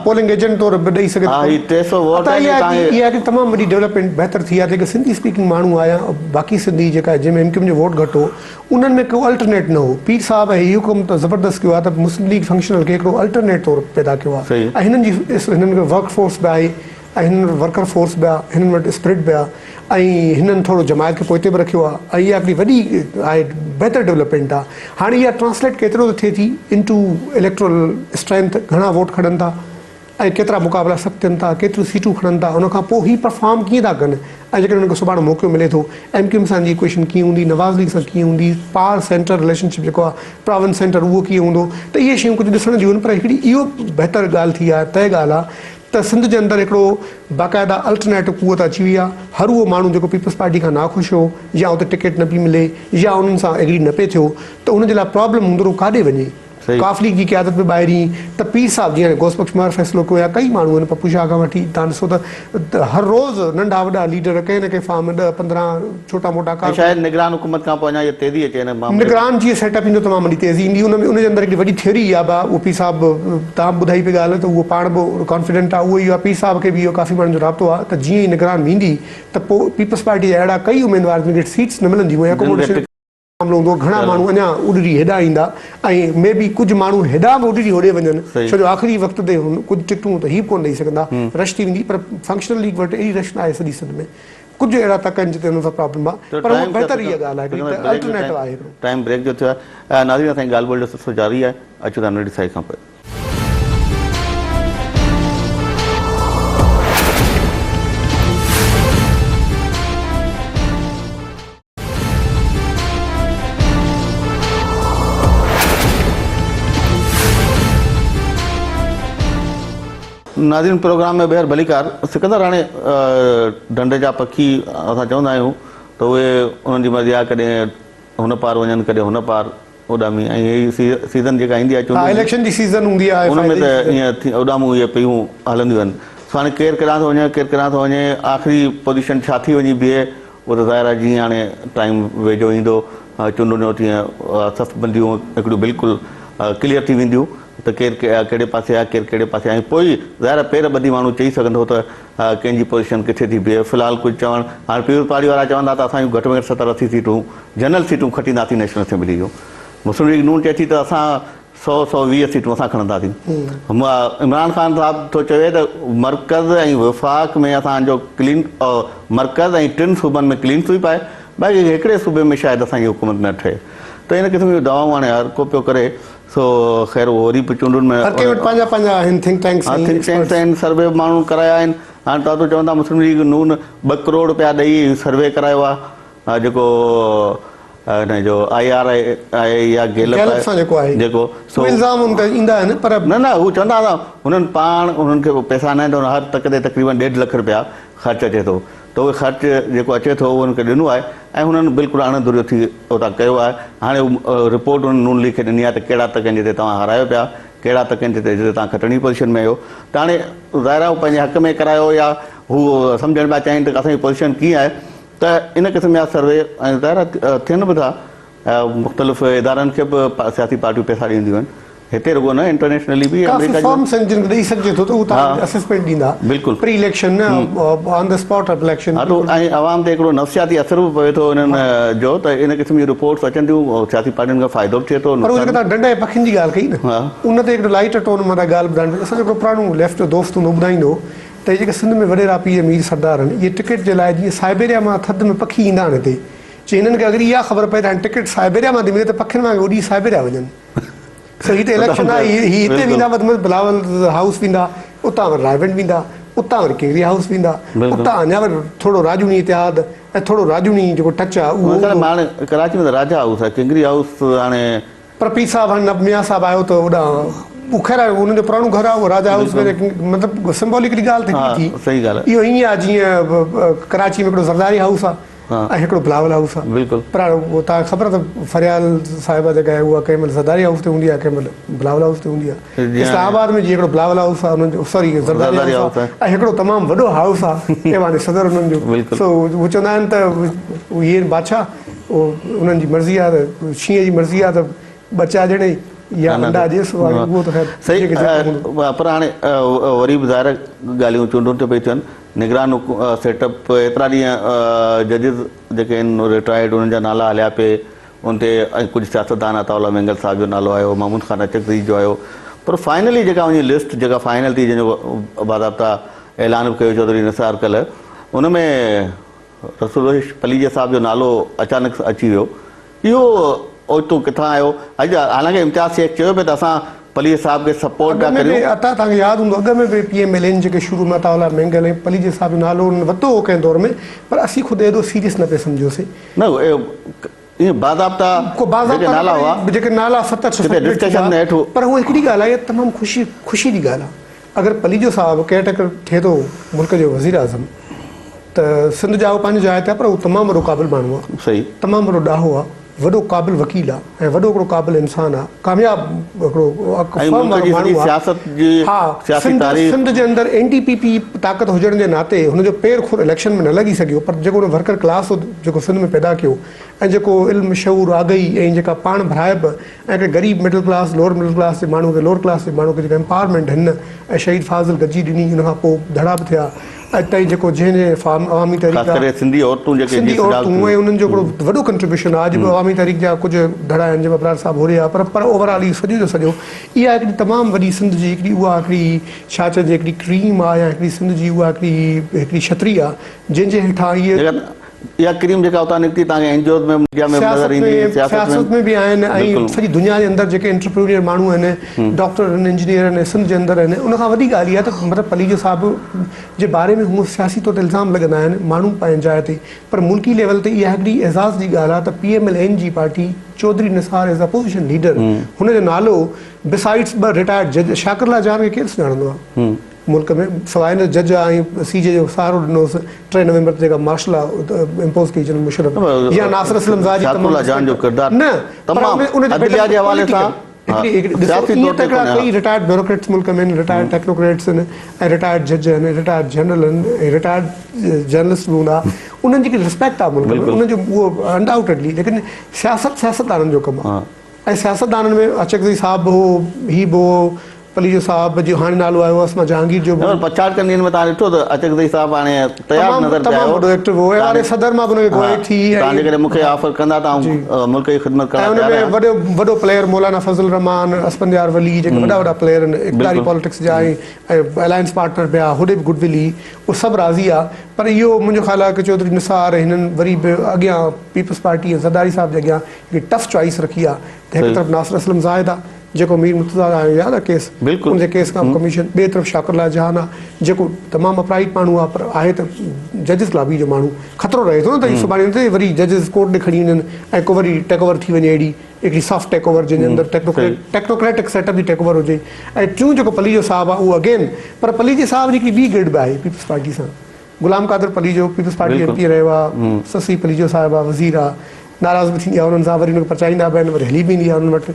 پولنگ ايجنٽ طور به ڏئي سگهي ٿو. ها هي ٽي سئو ووٽ آهن اها هڪڙي تمام وڏي ڊولپمينٽ بهتر ٿي آهي جيڪي سنڌي اسپيڪنگ ماڻهو آيا باقي سنڌي جيڪا جنهن ۾ ايم ڪيو ايم جو ووٽ گهٽ هو انهن ۾ ڪو الٽرنيٽ نه هو پير صاحب ۽ اهو ڪم ته زبردست ڪيو آهي ته مسلم ليگ فنڪشنل کي هڪڙو الٽرنيٽ طور پيدا ڪيو آهي ۽ هنن جي هنن کي ورڪ فورس به آهي ۽ هنن وٽ ورڪر فورس به آ، هنن وٽ اسپرٽ به آ ۽ هنن ٿورو جماعت کي پوئتي به رکيو آ ۽ اها هڪڙي وڏي آهي بهتر ڊولپمينٽ آ. هاڻي اها ٽرانسليٽ ڪيترو ته ٿئي ٿي انٽو اليڪٽرل اسٽرينٿ، گهڻا ووٽ کڻن ٿا ۽ ڪيترا مقابلا سخت ٿين ٿا، ڪيتريون سيٽون کڻن ٿا، ان کان پوء هي پرفارم ڪيئن ٿا ڪن ۽ جيڪڏهن هنن کي سڀاڻي موقعو ملي ٿو ايم ڪيو ايم سان جي ايڪويشن ڪيئن هوندي، نواز ليگ سان ڪيئن هوندي، پاور سينٽر رليشن شپ جيڪو آ پراونس سينٽر اهو ڪيئن هوندو ته اهي شيون ڪجهه ڏسڻ جون آهن پر هڪڙي اهو بهتر ڳالهه ٿي آهي طئي ڳالهه آ ته سنڌ جي اندر هڪڙو باقاعده الٽرنيٽو قوت اچي وئي آهي، هر اهو ماڻهو جيڪو پيپلز پارٽي کان ناخوش هو يا اتي ٽڪيٽ نه پئي ملي يا انهن سان ايگري نه پئي ٿيو ته ان جي لاء پرابلم هوندو رهو ڪاڏي وڃي قاف ليگ جي قيادت به ٻاهرين ته پير صاحب جيئن غوث بخش مهر فيصلو ڪيو يا ڪئي ماڻهو آهن پپو شاهه کان وٺي تان ڏسو ته هر روز ننڍا وڏا ليڊر ڪنهن نه ڪنهن فارم ۾ ڏهه 15 ڇوٽا موٽا ۽ ڪارڪن شايد نگران حڪومت کان پوء اڃا اها تيزي اچي ان معاملي ۾. نگران جيئن سيٽ اپ ايندو تمام وڏي تيزي ايندي ان ۾ ان جي اندر هڪڙي وڏي ٿيوري اها به آهي اهو پير صاحب تان ٻڌائي پئي ڳالهه ته اهو پاڻ به ڪانفيڊنٽ آهي اهو اهو آهي پير صاحب کي به اهو ڪافي ماڻهن جو رابطو آهي ته جيئن ئي نگران ويندي ته پوء پيپلز پارٽي جا اهڙا ڪئي اميدوار جن کي سيٽس نه ملنديون ۽ جن کي اڪوموڊيشن معاملو هوندو گهڻا ماڻهو اڃا اڏري هيڏانهن ايندا ۽ مي بي ڪجهه ماڻهو هيڏانهن به اڏري هوڏي وڃن ڇو جو آخري وقت تي هن ڪجهه ٽڪٽون ته هي به ڪونه ڏئي سگهندا رش ٿي ويندي پر فنڪشنل ليگ وٽ ايڏي رش ناهي سڄي سنڌ ۾ ڪجهه اهڙا تڪ آهن جتي هنن سان پرابلم آهي پر اهو بهتر اها ڳالهه آهي هڪڙي ته الٽرنيٽو آهي هڪڙو. ٽائيم بريڪ جو ٿيو آهي ناظرين اسان جي ڳالهه ٻولهه جو سلسلو جاري آهي اچو ٿا ننڍڙي ساهي کان پوء. ناظرين پروگرام ۾ ٻيهر ڀليڪار سڪندر هاڻي ڍنڍ جا پکي اسان چوندا آهيون ته اهي انهن جي مرضي آهي ڪڏهن هن پار وڃن ڪڏهن هن پار اڏامي ۽ هي سيزن جيڪا ايندي آهي چونڊن جي اليڪشن جي سيزن هوندي آهي ان ۾ ته ائين اڏامون اهي پيون هلنديون آهن سو هاڻي ڪير ڪيڏانهن ٿو وڃي ڪير ڪيڏانهن ٿو وڃي آخري پوزيشن ڇا ٿي وڃي بيهي اهو ته ظاهر آهي جيئن هاڻي ٽائيم ويجهو ايندو چونڊن جو تيئن صف بنديون هڪڙيون بلڪل ڪليئر ٿي وينديون ته ڪير ڪهڙي پاسي آهي ڪير ڪهڙي پاسي آهي ۽ پوء ئي ظاهر آهي پير ٻڌي ماڻهو چئي سگهندو ته ڪنهن جي پوزيشن ڪٿي ٿي بيهي في الحال ڪجهه چوڻ هاڻي پيپلز پارٽي وارا چوندا ته اسان جون گهٽ ۾ گهٽ 70 80 سيٽون جنرل سيٽون کٽينداسين نيشنل اسيمبلي جون مسلم ليگ نون چئي ٿي ته اسان سو 120 سيٽون اسان کڻنداسين. عمران خان صاحب ٿو چوي ته مرڪز ۽ وفاق ۾ اسان جو ڪلين مرڪز ۽ ٽن صوبن ۾ ڪلين سوئپ آهي باقي هڪڙي صوبي ۾ شايد اسان جي حڪومت نه ٺهي ته ان قسم جون دعوائون هاڻي هر ڪو پيو ڪري سو خير اهو وري به چونڊن ۾ هر ڪنهن وٽ پنهنجا پنهنجا آهن ٿنڪ ٽينڪس ۽ ٿنڪ ٽينڪس آهن سروي به ماڻهن ڪرايا آهن هاڻي توهان ٿو چوندا مسلم ليگ نون 2 ڪروڙ رپيا ڏئي سروي ڪرايو آهي جيڪو ان جو I R آء يا گيلپ گيلپ سان جيڪو آهي جيڪو سو الزام ان تي ايندا آهن پر نه نه هو چوندا ته هنن پاڻ انهن کي پئسا نه آهن ته هر تڪ تي تقريبن 1.5 لک رپيا خرچ اچي ٿو ته اهو خرچ جيڪو اچي ٿو اهو انهن کي ڏنو آهي ۽ هنن بلڪل اڻ ڌريو ٿي اتان ڪيو آهي هاڻي هو رپورٽ انهن نون ليگ کي ڏني آهي ته ڪهڙا تڪ آهن جتي توهان هارايو پيا ڪهڙا تڪ آهن جتي جتي توهان کٽڻي پوزيشن ۾ آهيو ته هاڻي ظاهر آهي هو پنهنجي حق ۾ ڪرايو يا هو سمجهڻ پيا چاهين ته اسان جي پوزيشن ڪيئن آهي ته ان قسم جا سروي ۽ ظاهر آهي ٿين به ٿا مختلف ادارن کي به سياسي پارٽيون پئسا ڏينديون آهن هتي رڳو نه انٽرنيشنلي به ڪافي فرمس آهن جن کي ڏئي سگهجي ٿو ته هو توهان کي اسسمينٽ ڏيندا بلڪل پري اليڪشن نه آن the spot election ها ته ۽ عوام تي هڪڙو نفسياتي اثر به پوي ٿو انهن جو ته ان قسم جون رپورٽس اچن ٿيون سياسي پارٽين کي فائدو به ٿئي ٿو پر هو جيڪا توهان ڍنڍ ۽ پکين جي ڳالهه ڪئي نه ان تي هڪڙو لائيٽ ٽون مان ڳالهه ٻڌائڻ اسان جو هڪڙو پراڻو ليفٽ جو دوست هوندو ٻڌائيندو هو ته هي جيڪي سنڌ ۾ وڏيرا پير مير سردار آهن اهي ٽڪيٽ جي لاء جيئن سائبيريا مان ٿڌ ۾ پکي ايندا آهن هتي چي هنن کي اگر اها خبر پئي ته هاڻي ٽڪيٽ سائبيريا مان ٿي ملي ته پکين وانگي اڏي سائبيريا وڃن سو هي ته اليڪشن آهي هي هتي ويندا وڌ ۾ وڌ بلاول هائوس ويندا اتان وري رائيونڊ ويندا اتان وري ڪنگري هائوس ويندا اتان اڃا وري ٿورو راڄوڻي اتحاد ۽ ٿورو راڄوڻي جيڪو ٽچ آهي اهو هاڻي ڪراچي ۾ ته راجا هائوس آهي ڪنگري هائوس هاڻي پر پير صاحب هاڻي نه ميان صاحب آيو ته اوڏانهن اهو خير آهي انهن جو پراڻو گهر آهي اهو راجا هائوس ۾ مطلب سمبولڪلي ڳالهه ته هڪڙي ٿي صحيح ڳالهه اهو ائين آهي جيئن ڪراچي ۾ هڪڙو زرداري هائوس آهي ۽ هڪڙو بلاول هائوس آهي بلڪل پر اهو توهان کي خبر آهي ته فريال صاحبه جيڪا آهي اها ڪنهن مهل زرداري هائوس تي هوندي آهي ڪنهن مهل بلاول هائوس تي هوندي آهي اسلام آباد ۾ جيئن هڪڙو بلاول هائوس آهي انهن جو سوري زرداري هائوس آهي ۽ هڪڙو تمام وڏو هائوس آهي ايوان صدر انهن جو سو هو چوندا آهن ته اهي بادشاهه اهو انهن جي مرضي آهي ته شينهن جي مرضي آهي ته ٻچا ڄڻي يا انڊا ڏي سو هاڻي اهو ته خير صحيح پر هاڻي وري به ظاهر ڳالهيون چونڊن تي پئي ٿين نگران سيٽ اپ ايترا ڏينهن ججز جيڪي آهن رٽائرڊ انهن جا نالا هليا پئي ان تي ۽ ڪجهه سياستدان عطاء الله مينگل صاحب جو نالو آيو محمود خان اچڪزئي جو آيو پر فائنلي جيڪا وڃي لسٽ جيڪا فائنل ٿي جنهن جو باضابطا اعلان به ڪيو چوڌري نثار ڪلهه ان ۾ رسول بخش پليجي صاحب جو نالو اچانڪ اچي ويو. اهو اوچتو ڪٿان آيو؟ اڄ حالانڪه امتياز شيخ چيو پئي ته اسان پليجي صاحب کي سپورٽ پيا اڳ ۾ ڪريون. به عطا توهان کي ياد هوندو اڳ ۾ به پي ايم ايل اين جيڪي شروع ۾ عطاء الله مينگل ۽ پليجي صاحب جو نالو انهن ورتو هو ڪنهن دور ۾ پر اسين خود ايڏو سيريس نه پئي سمجهيوسين. نه اهي باضابطا ڪو جيڪي باضابطا نه نالا پر هئا جيڪي نالا ست اٺ ڪٿي سرڪيوليٽ ڊسڪشن ٿيندا ۾ هيٺ پر هو هڪڙي ڳالهه آهي اها تمام خوشي خوشي جي ڳالهه آهي. اگر پليجو صاحب ڪيئر ٽيڪر ٿئي ٿو ملڪ جو وزير اعظم ته سنڌ جا هو پنهنجي جاء تي آهي پر هو تمام وڏو قابل ماڻهو آهي صحيح تمام وڏو ڏاهو آهي وڏو قابل وڪيل آ ۽ وڏو هڪڙو قابل انسان آ، ڪامياب هڪڙو ۽ فرم ملڪ وارو جي سڄي ماڻهو آ. سياست جي ها سياسي سنڌ تاريخ. سنڌ جي اندر اين ڊي پي پي طاقت هجڻ جي ناتي هن جو پير کور اليڪشن ۾ نه لڳي سگهيو پر جيڪو هن ورڪر ڪلاس جيڪو سنڌ ۾ پيدا ڪيو ۽ جيڪو علم شعور آگهي ۽ جيڪا پاڻ ڀرائپ ۽ هڪڙي غريب middle class lower middle class جي ماڻهو کي لوئر ڪلاس جي ماڻهو کي جيڪا امپاورمينٽ هن ۽ شهيد فاضل گڏجي ڏني ان کان پوء ڌڙا به ٿيا اڄ تائين جيڪو جنهن جنهن فارم عوامي تحريڪ خاص ڪري سنڌي عورتون جيڪي سنڌي عورتون ۽ انهن جو هڪڙو وڏو ڪنٽريبيوشن آهي اڄ به عوامي تحريڪ جا ڪجهه ڌڙا آهن جنهن ۾ ابرار صاحب هوري آهي پر پر اوور آل اهو سڄو جو سڄو اها هڪڙي تمام وڏي سنڌ جي هڪڙي اها هڪڙي ڇا چئجي هڪڙي ڪريم آهي يا هڪڙي سنڌ جي اها هڪڙي هڪڙي ڇتري آهي جنهن جي هيٺان اهي اها ڪريم جيڪا اتان نڪتي توهان کي اين جي اوز ۾ ميڊيا ۾ به نظر ايندي سياست ۾ به آهن ۽ سڄي دنيا جي اندر جيڪي انٽرپرينيئر ماڻهو آهن ڊاڪٽر آهن انجنيئر آهن سنڌ جي اندر آهن ان کان وڏي ڳالهه اها ته مطلب پليجو صاحب جي باري ۾ هونء سياسي طور تي الزام لڳندا آهن ماڻهو پنهنجي جاء تي پر ملڪي ليول تي اها هڪڙي اعزاز جي ڳالهه آهي ته P M L N جي party Chaudhry Nisar as opposition leader هن جو نالو بسائيڊس ٻه رٽائرڊ جج شاڪر الله جان کي ڪير سڃاڻندو آهي ملڪ ۾ سواء ان جج ۽ سي جي جو سهارو ڏنو هوس 3 نومبر تي جيڪا مارشل لا امپوز ڪئي جنرل مشرف يا ناصر اسلم زاهه جي تمام جان جو ڪردار نه تمام عدليه جي حوالي سان هڪڙي ڏسو ائين ته هڪڙا ڪئي رٽائرڊ بيوروڪريٽس ملڪ ۾ آهن رٽائرڊ ٽيڪنوڪريٽس آهن ۽ رٽائرڊ جج آهن رٽائرڊ جنرل آهن ۽ رٽائرڊ جرنلسٽ به هوندا انهن جي ريسپيڪٽ آهي ملڪ ۾ انهن جو اهو انڊائوٽيڊلي ليڪن سياست سياستدانن جو ڪم آهي ۽ سياستدانن ۾ اچڪزئي صاحب به هو هي به هو پليجو صاحب جو هاڻي نالو آيو اسما جهانگير جو به. نه پر پڇاڙڪن ڏينهن ۾ توهان ڏٺو ته اچڪزئي صاحب هاڻي تيار نظر پئي آيو. تمام وڏو ايڪٽو هو ۽ واري صدر مان به ان کي گوئي ٿي ۽ توهان جيڪڏهن مون کي آفر ڪندا ته آئون ملڪ جي خدمت ڪرڻ لاء تيار آهيان. ۽ ان ۾ وڏو وڏو پليئر مولانا فضل الرحمان، اسفنديار ولي جيڪي وڏا وڏا پليئر آهن اقتداري پاليٽڪس جا ۽ الائنس پارٽنر به آ هوڏي به گڊ ول هئي اهي سڀ راضي آ پر اهو منهنجو خيال آ ڪه چوڌري نثار هنن وري به اڳيان پيپلز پارٽي ۽ زرداري صاحب جي اڳيان هڪڙي ٽف چوائس رکي آ ته هڪ طرف ناصر اسلم زاهد آ جيڪو مير مرتضيٰ آهي ياد آ ڪيس ان جي ڪيس کان ڪميشن ٻئي طرف شاڪر الله جهان آ جيڪو تمام اپرائيٽ ماڻهو آ پر آهي ته ججز لابي جو ماڻهو خطرو رهي ٿو نه ته سڀاڻي تي وري ججز ڪورٽ ڏي کڻي وڃن ۽ ڪو وري ٽيڪ اوور ٿي وڃي اهڙي هڪڙي سافٽ ٽيڪ اوور جنهن جي اندر ٽيڪنوڪريٽڪ سيٽ اپ جي ٽيڪ اوور هجي ۽ ٽيون جيڪو پليجو صاحب آ اهو اگين پر پليجي صاحب جي هڪڙي ٻي گرڊ به آهي پيپلز پارٽي سان Ghulam Qadir Palijo peoples party M P رهيو آ سسئي پليجو صاحب آ وزير آ ناراض به ٿيندي آ انهن سان وري ان کي پرچائيندا به آهن وري هلي به ايندي آ انهن وٽ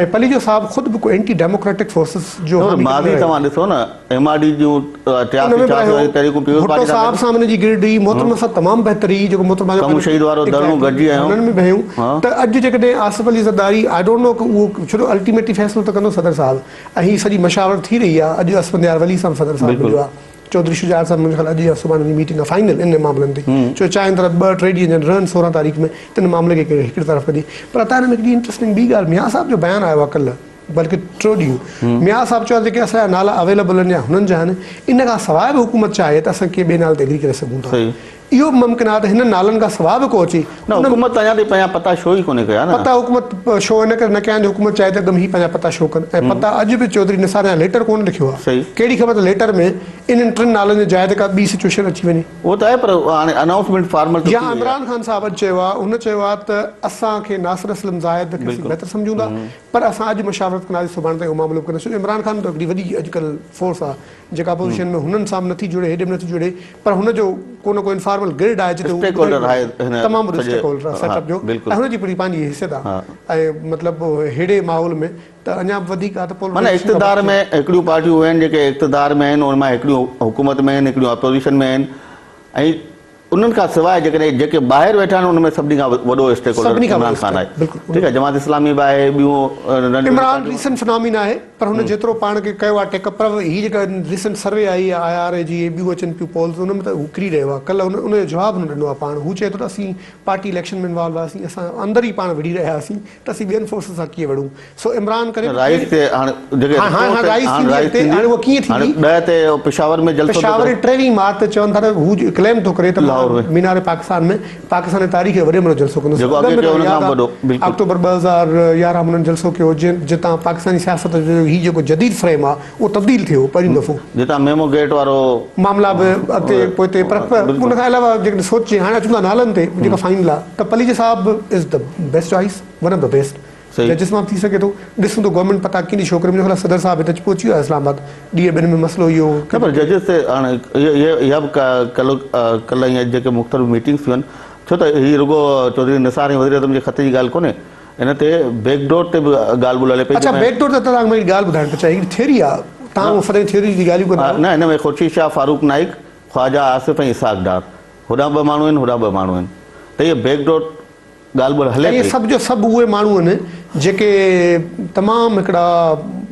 ۽ پليجو صاحب خود به ڪو اينٽي ڊيموڪريٽڪ فورسز جو حامي ماضي توهان ڏسو نه ايم آر ڊي جون 83 86 واريون تحريڪون پيپلز پارٽي سان ڀٽو صاحب سان ان جي گرڊ هئي محترمه سان تمام بهتر هئي جيڪو محترمه جو ڪمون شهيد وارو ڌرڻو گڏجي آيو انهن ۾ به هيون ته اڄ جيڪڏهن Asif Ali Zardari I don't know اهو ڇو جو الٽيميٽلي فيصلو ته ڪندو صدر صاحب ۽ هي سڄي مشاورت ٿي رهي آ اڄ اسفنديار ولي سان صدر صاحب مليو آ چوڌري شجاعت صاحب منهنجي خيال اڄ يا سڀاڻي جي ميٽنگ آهي فائنل ان معاملن تي ڇو چاهين ته ٻه ٽي ڏينهن جن رهن 16 تاريخ ۾ ته ان معاملي کي هڪڙي طرف ڪجي پر عطا ان ۾ هڪڙي انٽرسٽنگ ٻي ڳالهه ميان صاحب جو بيان آيو آهي ڪلهه بلڪه ٽيون ڏينهن ميان صاحب چيو آهي جيڪي اسان جا نالا اويليبل آهن يا هنن جا آهن ان کان سواء به حڪومت چاهي ته اسان ڪنهن ٻئي نالي تي ايگري ڪري سگهون ٿا اهو به ممڪن آهي ته هنن نالن کان سواء به ڪو اچي. نه حڪومت اڃا تائين پنهنجا پتا شو ئي ڪونهي ڪيا نه. پتا حڪومت شو ان ڪري نه ڪيا آهن جو حڪومت چاهي ته اڳ ۾ هي پنهنجا پتا شو ڪن ۽ پتا اڄ به چوڌري نثار اڃا ليٽر ڪونه لکيو آهي. ڪهڙي خبر ته ليٽر ۾ انهن ٽن نالن جي جاء تي ڪا ٻي سچوئيشن اچي وڃي. اهو ته آهي پر هاڻي انائونسمينٽ فارمل ته ٿي يا وئي آهي. عمران خان صاحب اڄ چيو آهي هن چيو آهي ته اسان کي ناصر اسلم زاهد کي اسين بهتر سمجهون ٿا پر اسان اڄ مشاورت ڪنداسين سڀاڻي تائين اهو معاملو به ڪنداسين ڇو جو عمران خان ته هڪڙي وڏي اڄڪلهه فورس آهي جيڪا اپوزيشن ۾ هنن سان به نٿي جڙي هيڏي به نٿي جڙي پر هن جو ڪو نه ڪو انفارمل گرڊ آهي جتي هو اسٽيڪ هولڊر آهي هن تمام وڏو اسٽيڪ هولڊر آهي سيٽ اپ جو ۽ هن جي پوري پنهنجي حيثيت آهي ۽ مطلب ههڙي ماحول ۾ ته اڃا به وڌيڪ آهي ته پولرائيزيشن معنيٰ اقتدار ۾ هڪڙيون پارٽيون اهي آهن جيڪي اقتدار ۾ آهن ان مان هڪڙيون حڪومت ۾ آهن هڪڙيون اپوزيشن ۾ آهن ۽ انهن کان سواء جيڪڏهن جيڪي ٻاهر ويٺا آهن ان ۾ سڀني کان وڏو اسٽيڪ هولڊر عمران خان آهي ٺيڪ آهي جماعت اسلامي به آهي ٻيون عمران ريسنٽ فنامين آهي پر هن جيترو پاڻ کي ڪيو آهي ٽيڪ اپ پر هي جيڪا ريسنٽ سروي آئي آهي I R اي جي ٻيون اچن پيون پولز ان ۾ ته هو ڪري رهيو آهي ڪلهه ان جو جواب هن ڏنو آهي پاڻ هو چئي ٿو ته اسين پارٽي اليڪشن ۾ انوالو هئاسين اسان اندر ئي پاڻ وڙهي رهيا هئاسين ته اسين ٻين فورسز سان ڪيئن وڙهون سو عمران ڪري رائز تي هاڻي جيڪي هاڻي هاڻي رائز ٿيندي اڳتي هاڻي اها ڪيئن ٿيندي هاڻي 10 تي پشاور ۾ جلسو پشاور 23 مارچ تي چون ٿا ته هو ڪليم ٿو ڪري ته مان مينار پاڪستان ۾ پاڪستان جي تاريخ جو وڏي ۾ وڏو جلسو ڪندس جيڪو اڳي ڪيو ان کان وڏو بلڪل آڪٽوبر 2011 ۾ انهن جلسو ڪيو جنهن جتان پاڪستاني سياست جو هي جيڪو جديد فريم آهي اهو تبديل ٿيو پهريون دفعو جتان ميمو گيٽ وارو معاملا به اڳتي پوئتي پر ان کان علاوه جيڪڏهن سوچجي هاڻي اچون ٿا نالن تي جيڪا فائنل آهي ته پليجي صاحب از the best choice one of the best ججز مان به ٿي سگهي ٿو. ڏسون ته گورنمينٽ پتا ڪيئن ٿي شو ڪري. منهنجو خيال آهي صدر صاحب هت اچي پهچي ويو آهي اسلام آباد. ڏينهن ٻن ۾ مسئلو اهو. نه پر ججز تي هاڻي اها به ڪلهه ۽ اڄ جيڪي مختلف ميٽنگس ٿيون آهن ڇو ته هي رڳو چوڌري نثار ۽ وزيراعظم جي خط جي ڳالهه ڪونهي، ان تي بيڪ ڊور تي به ڳالهه ٻولهه هلي پئي. اڇا بيڪ ڊور تي توهان کي مان هڪ ڳالهه ٻڌائڻ ٿو چاهيان، هڪڙي ٿيوري آ، توهان هونء سدائين ٿيوري جي ڳالهيون ڪندا آهيو. نه هن ۾ خورشيد شاهه، فاروق نائيڪ، خواجه آصف ۽ اسحاق ڊار هوڏانهن ٻه ماڻهو آهن هوڏانهن ٻه ماڻهو آهن ته هيء بيڪ ڊور ڳالهه ٻولهه هلي ۽ اهي پئي. سڀ جو سڀ اهي ماڻهو آهن جيڪي تمام هڪڙا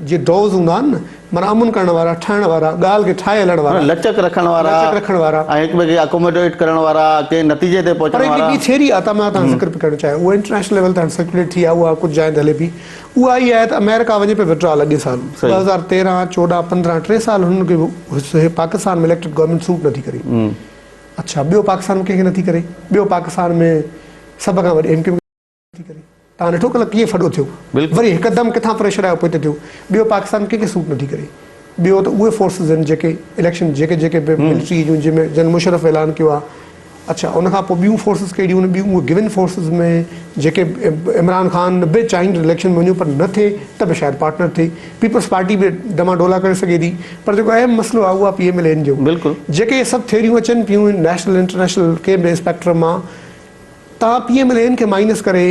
جي ڊوز هوندا آهن نه معنيٰ امن ڪرڻ وارا، ٺاهڻ وارا، ڳالهه کي ٺاهي هلڻ وارا، لچڪ رکڻ وارا، لچڪ رکڻ وارا ۽ هڪ ٻئي کي اڪوموڊيٽ ڪرڻ وارا، ڪنهن نتيجي تي پر پهچڻ هڪڙي وارا. ٻي ٿيوري آهي ته مان توهان ذڪر پئي ڪرڻ چاهيان اها انٽرنيشنل ليول تي هاڻي سرڪيوليٽ ٿي آهي اها ڪجهه جاين تي هلي پئي اها اها آهي ته آمريڪا وڃي پئي وڊرال اڳئين سال 2013، 14، 15 ٽي سال هنن کي پاڪستان ۾ اليڪٽڊ گورنمينٽ سوٽ نٿي ڪري. اڇا ٻيو پاڪستان ۾ ڪنهن کي نٿي ڪري؟ ٻيو پاڪستان ۾ سڀ کان وڏي ايم ڪيو ايم کي نٿي ڪري. توهان ڏٺو ڪلهه ڪيئن ڦڏو ٿيو. وري هڪدم ڪٿان پريشر آيو پوئتي ٿيو. ٻيو پاڪستان ۾ ڪنهن کي سوٽ نٿي ڪري. ٻيو ته اهي فورسز آهن جيڪي اليڪشن جيڪي جيڪي به ملٽري جون جنهن ۾ جنرل مشرف اعلان ڪيو آهي. اڇا ان کان پوء ٻيون فورسز ڪهڙيون آهن ٻيون اهي گون فورسز ۾ جيڪي عمران خان به چاهين ته اليڪشن ۾ وڃون پر نه ٿئي ته به شايد پارٽنر ٿئي پيپلز پارٽي به ڊما ڊولا ڪري سگهي ٿي پر جيڪو اهم مسئلو آهي اهو آهي پي ايم ايل اين جو بلڪل جيڪي اهي سڀ ٿيوريون اچن پيون نيشنل انٽرنيشنل ڪنهن به اسپيڪٽرم مان توهان پي ايم ايل اين کي مائنس ڪري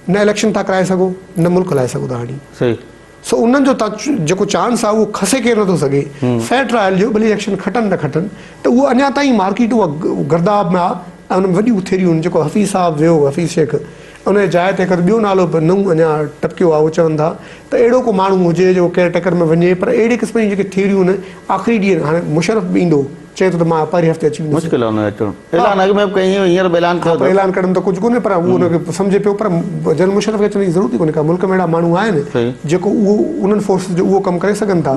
نه اليڪشن ٿا ڪرائي سگهو نه ملڪ هلائي سگهو ٿا هاڻي صحيح سو انهن جو جيڪو چانس آهي اهو کسي ڪير نٿو سگهي. فيئر ٽرائل جو ڀلي اليڪشن کٽن نه کٽن ته اهو اڃا تائين مارڪيٽ اها گرداب ۾ آهي ۽ ان ۾ وڏيون ٿيريون آهن جيڪو حفيظ صاحب ويو حفيظ شيخ ان جي جاء تي هڪ ٻيو نالو به نئون اڃا ٽپڪيو آهي اهو چون ٿا ته اهڙو ڪو ماڻهو هجي جو ڪيئر ٽيڪر ۾ وڃي پر اهڙي قسم جون جيڪي ٿيريون آهن آخري ڏينهن هاڻي مشرف به ايندو چئي ٿو ته مان پهرين هفتي اچي ويندس. مشڪل آهي ان جو اچڻ. اعلان اڳ ۾ به ڪيائين هينئر به اعلان ڪيو اٿس. اعلان ڪرڻ ته ڪجهه ڪونهي پر هو ان کي سمجهي پيو پر جنرل مشرف کي اچڻ جي ضرورت ئي ڪونهي ڪا ملڪ ۾ اهڙا ماڻهو آهن جيڪو اهو انهن فورسز جو اهو ڪم ڪري سگهن ٿا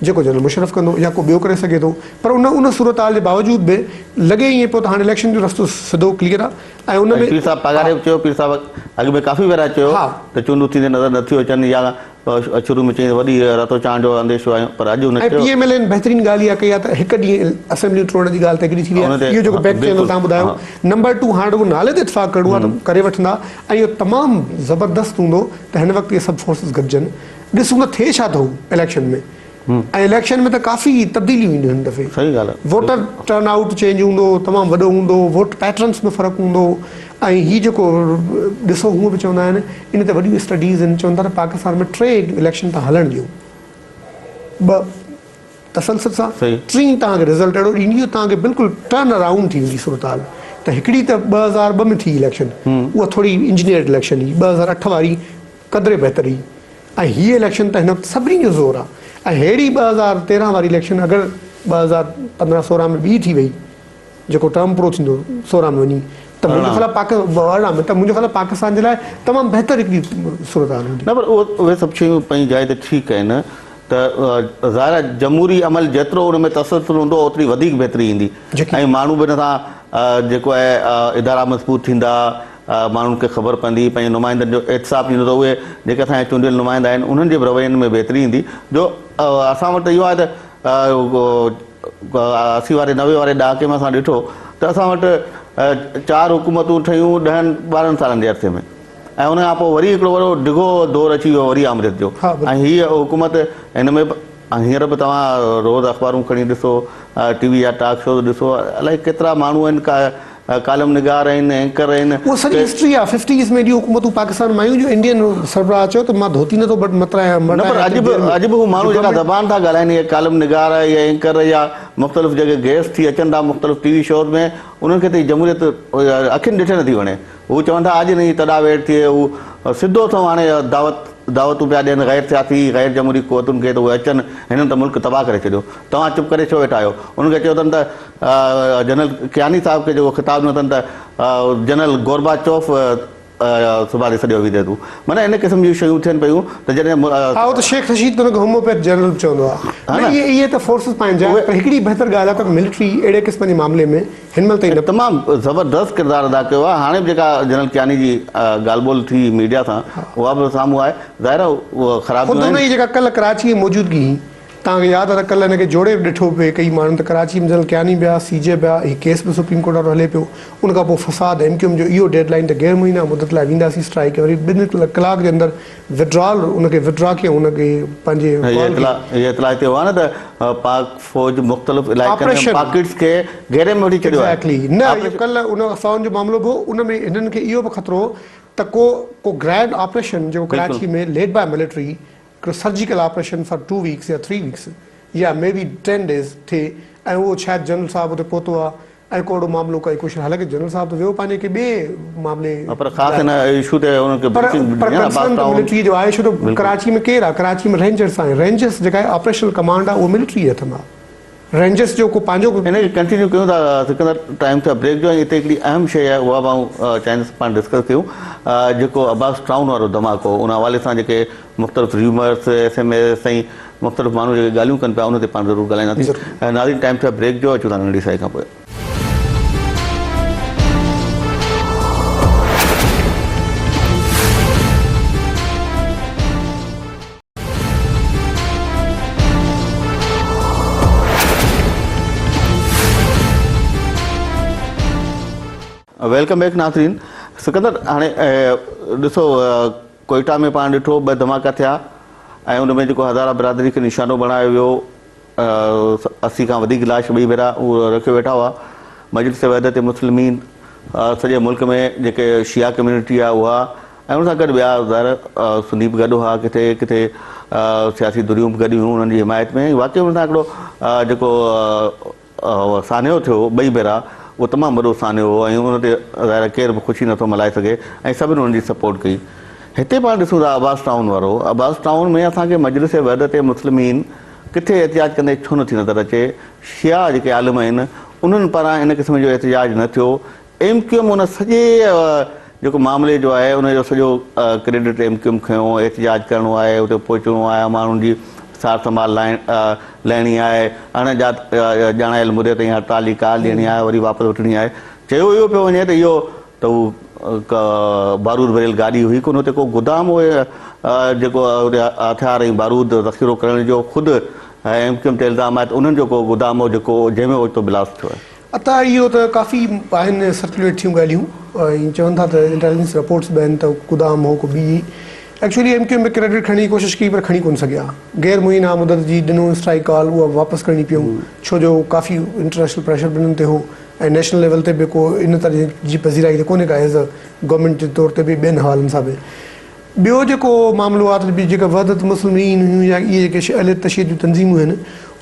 جيڪو جنرل مشرف ڪندو يا ڪو ٻيو ڪري سگهي ٿو پر ان ان صورتحال جي باوجود به لڳي ائين پيو ته هاڻي اليڪشن جو رستو سڌو ڪليئر آهي ۽ ان ۾ پير صاحب پاڳاري به چيو پير صاحب اڳ ۾ ڪافي ڀيرا چيو ته چونڊون ٿيندي نظر نٿيون اچن يا شروع ۾ چيائين ته وڏي رتو چانهه جو انديشو آهي پر اڄ هن ۽ چيو. پي ايم ايل اين بهترين ڳالهه اها ڪئي آهي ته هڪ ڏينهن اسيمبليون ٽوڙڻ جي ڳالهه ته هڪ ڏينهن ٿي وئي آهي اهو جيڪو بيڪ چينل توهان ٻڌايو نمبر ٽو هاڻ رڳو نالي تي اتفاق ڪرڻو آهي ته ڪري وٺندا ۽ اهو تمام زبردست هوندو ته هن وقت اهي سڀ فورسز گڏجن ڏسون ته ٿئي ڇا ٿو اليڪشن ۾ ۽ اليڪشن ۾ ته ڪافي تبديليون اينديون هن دفعي صحيح ڳالهه آهي. ووٽر ٽرن آئوٽ چينج هوندو تمام وڏو هوندو ووٽ پيٽرنس ۾ فرق هوندو ۽ هي جيڪو ڏسو هونء به چوندا آهن ان تي وڏيون اسٽڊيز آهن چون ٿا ته پاڪستان ۾ ٽي اليڪشن تان هلڻ ڏيو ٻه تسلسل سان ٽين توهان کي رزلٽ اهڙو ڏيندي جو توهان کي بلڪل ٽرن اراؤنڊ ٿي ويندي صورتحال ته هڪڙي ته 2002 ۾ ٿي اليڪشن اها ٿوري انجنيئرڊ اليڪشن هئي 2008 واري قدري بهتر هئي ۽ هي اليڪشن ته هن وقت سڀني جو زور آ ۽ ههڙي 2013 واري اليڪشن اگر 2015 16 ۾ ٻي ٿي وئي جيڪو ٽرم پورو ٿيندو 16 ۾ وڃي ته منهنجو خيال آ پاڪ 18 ۾ ته منهنجو خيال آ پاڪستان جي لاء تمام بهتر هڪڙي صورتحال هوندي. نه پر اهي سڀ شيون پنهنجي جاء تي ٺيڪ آهن ته ظاهر آ جمهوري عمل جيترو ان ۾ تسلسل هوندو اوتري وڌيڪ بهتري ايندي ۽ ماڻهو به ان سان جيڪو آهي ادارا مضبوط ٿيندا ماڻهن کي خبر پوندي، پنهنجي نمائندن جو احتساب ٿيندو ته اهي جيڪي اسان جا چونڊيل نمائندا آهن انهن جي به روين ۾ بهتري ايندي جو اسان وٽ اهو آهي ته 80 واري 90 واري ڏهاڪي ۾ اسان ڏٺو ته اسان وٽ چار حڪومتون ٺهيون ڏهن ٻارهن سالن جي عرصي ۾ ۽ ان کان پوء وري هڪڙو وڏو ڊگهو دور اچي ويو وري آمريت جو ۽ هيء حڪومت هن ۾ به هينئر به توهان روز اخبارون کڻي ڏسو ٽي وي جا ٽاڪ شوز ڏسو الائي ڪيترا ماڻهو آهن ڪالم نگار آهن، اينڪر آهن. اها سڄي هسٽري آهي. ففٽيز ۾ ايڏيون حڪومتون پاڪستان ۾ آيون جو انڊين سربراهه چيو ته مان ڌوتي نٿو مٽرايان. نه پر اڄ به اڄ به هو ماڻهو جيڪا زبان ٿا ڳالهائين اهي ڪالم نگار يا اينڪر يا مختلف جيڪي گيسٽ ٿي اچن ٿا مختلف ٽي وي شوز ۾ انهن کي ته هي جمهوريت اکين ڏٺي نٿي وڻي. هو چون ٿا اڄ نه تڏا ويڙ ٿئي هو سڌو سنئون هاڻي دعوت دعوتون پيا ڏين غير سياسي غير جمهوري قوتن کي ته اهي اچن هنن ته ملڪ تباهه ڪري ڇڏيو توهان چپ ڪري ڇو ويٺا آهيو انهن کي چيو اٿن ته جنرل ڪياني صاحب کي جيڪو خطاب ڏنو اٿن ته جنرل گوربا چوف سڀاڻي سڏيو ويندي تون معنيٰ ان قسم جون شيون ٿين پيون ته جڏهن ها اهو ته شيخ رشيد ته ان کي هوميوپيٿ جنرل به چوندو آهي نه اهي اهي ته فورسز پنهنجا آهن پر هڪڙي بهتر ڳالهه آهي ته ملٽري اهڙي قسم جي معاملي ۾ هن مهل تائين نه تمام زبردست ڪردار ادا ڪيو آهي هاڻي به جيڪا جنرل ڪياني جي ڳالهه ٻولهه ٿي ميڊيا سان اها به سامهون آهي ظاهر آهي اهو خرابيون خود ان آهن جي جيڪا ڪلهه ڪراچي ۾ موجودگي هئي. توهان کي ياد آهي ته ڪلهه هن کي جوڙي به ڏٺو پئي ڪئي ماڻهن ته ڪراچي ۾ جنرل ڪياني به آ، سي جي به آ، هي ڪيس به سپريم ڪورٽ وارو هلي پيو، ان کان پوء فساد ايم ڪيو ايم جو اهو ڊيڊ لائين ته غير معينه مدت لاء وينداسين اسٽرائيڪ وري ٻن ڪلاڪ جي اندر وڊرال ان کي وڊرا ڪيائون ان کي پنهنجي هي ڪال اطلاع کي. هي اطلاع هتي هئا نه ته پاڪ فوج مختلف علائقن ۾ آپريشن. پاڪيٽس کي گهيري ۾ وٺي ڇڏيو آهي. ايگزيڪٽلي نه اهو آپريشن. ڪلهه ان افواهن جو معاملو به هو ان ۾ هنن کي اهو به خطرو هو ته ڪو ڪو گرينڊ آپريشن جيڪو بلڪل. ڪراچي ۾ ليڊ باء ملٽري هڪڙو surgical operation for two weeks يا ٿري ويڪس يا مي بي ٽين ڊيز ٿئي ۽ اهو شايد جنرل صاحب اتي پهتو آ ۽ ڪو اهڙو معاملو ڪائي ڪوشش حالانڪه جنرل صاحب ته ويو پنهنجي ڪنهن ٻئي معاملي پر خاص لاء هن اشو تي انهن کي پر بريفنگ پر ڏني آ عباس ڪنسرن ته ٽائون ملٽري جو آهي ڇو ته بلڪل. ڪراچي ۾ ڪير آ ڪراچي ۾ رينجرس آهن رينجرس جيڪا آهي آپريشنل ڪمانڊ آ اهو ملٽري جي هٿ ۾ آ. رينجرس جو ڪو پنهنجو. ان کي ڪنٽينيو ڪيون ٿا سڪندر ٽائيم ٿيو آهي بريڪ جو ۽ هتي هڪڙي اهم شيء آهي اها به آئون چاهيندس پاڻ ڊسڪس ڪيون جيڪو عباس ٽائون وارو ڌماڪو ان حوالي سان جيڪي مختلف ريومرس ايس ايم ايس ۽ مختلف ماڻهو جيڪي ڳالهيون ڪن پيا ان تي پاڻ ضرور ڳالهائينداسين ناظرين ٽائيم ٿيو آهي بريڪ جو اچون ٿا ننڍي سائي کان پوء. Welcome back ناظرين سڪندر هاڻي ڏسو ڪوئيٽا ۾ پاڻ ڏٺو ٻه ڌماڪا ٿيا ۽ ان ۾ جيڪو هزارا برادري کي نشانو بڻايو ويو 80 کان وڌيڪ لاش ٻئي ڀيرا اهو رکيو ويٺا هئا مجلس وحدت مسلمين سڄي ملڪ ۾ جيڪي شيعا ڪميونٽي آهي اها ۽ ان سان گڏ ٻيا ظاهر سني به گڏ هئا، ڪٿي ڪٿي سياسي ڌريون به گڏ هيون انهن جي حمايت ۾ ۽ واقعي ان سان هڪڙو جيڪو سانحو ٿيو ٻئي ڀيرا اهو تمام وڏو سانحو هو ۽ ان تي ظاهر ڪير به خوشي نٿو ملهائي سگهي ۽ سڀني انهن جي سپورٽ ڪئي. هتي پاڻ ڏسون ٿا عباس ٽائون وارو عباس ٽائون ۾ اسان کي مجلس وحدت مسلمين ڪٿي احتجاج ڪندي ڇو نٿي نظر اچي؟ شيعا جيڪي عالم آهن انهن پاران ان قسم جو احتجاج نه ٿيو ايم ڪيو ايم ان سڄي جيڪو معاملي جو آهي ان جو سڄو ڪريڊٽ ايم ڪيو ايم کنيو، احتجاج ڪرڻو آهي، اتي پهچڻو آهي، ماڻهن جي سار سنڀال لهڻي آهي، اڻ ڄاڻايل مدي تائين هڙتال جي ڪال ڏيڻي آهي، وري واپس وٺڻي آهي. چيو اهو پيو وڃي ته اهو ته هو بارود ڀريل گاڏي هئي ڪونه، اتي ڪو گدام هو جيڪو اتي هٿيار ۽ بارود ذخيرو ڪرڻ جو خود ايم ڪيو ايم تي الزام آهي ته انهن جو ڪو گدام هو جيڪو جنهن ۾ اوچتو بلاسٽ ٿيو آهي. عطا اهو ته ڪافي آهن سرڪيوليٽ ٿيون ڳالهيون ۽ چون ٿا ته انٽيليجنس رپورٽس به آهن ته گدام هو ڪو ٻي ايڪچولي ايم ڪيو ايم به ڪريڊٽ کڻڻ جي ڪوشش ڪئي پر کڻي ڪونه سگهيا غير معينه مدت جي ڏنو اسٽرائيڪ ڪال اها به واپس ڪرڻي پيون ڇو جو ڪافي انٽرنيشنل پريشر به انهن تي هو ۽ نيشنل ليول تي به ڪو ان طرح جي پذيرائي ته ڪونهي ڪا ايز ا گورنمينٽ جي طور تي به ٻين حوالن سان به ٻيو جيڪو معاملو آهي ته جيڪا وحدت مسلمين هيون يا اهي جيڪي اهل تشيع جون تنظيمون آهن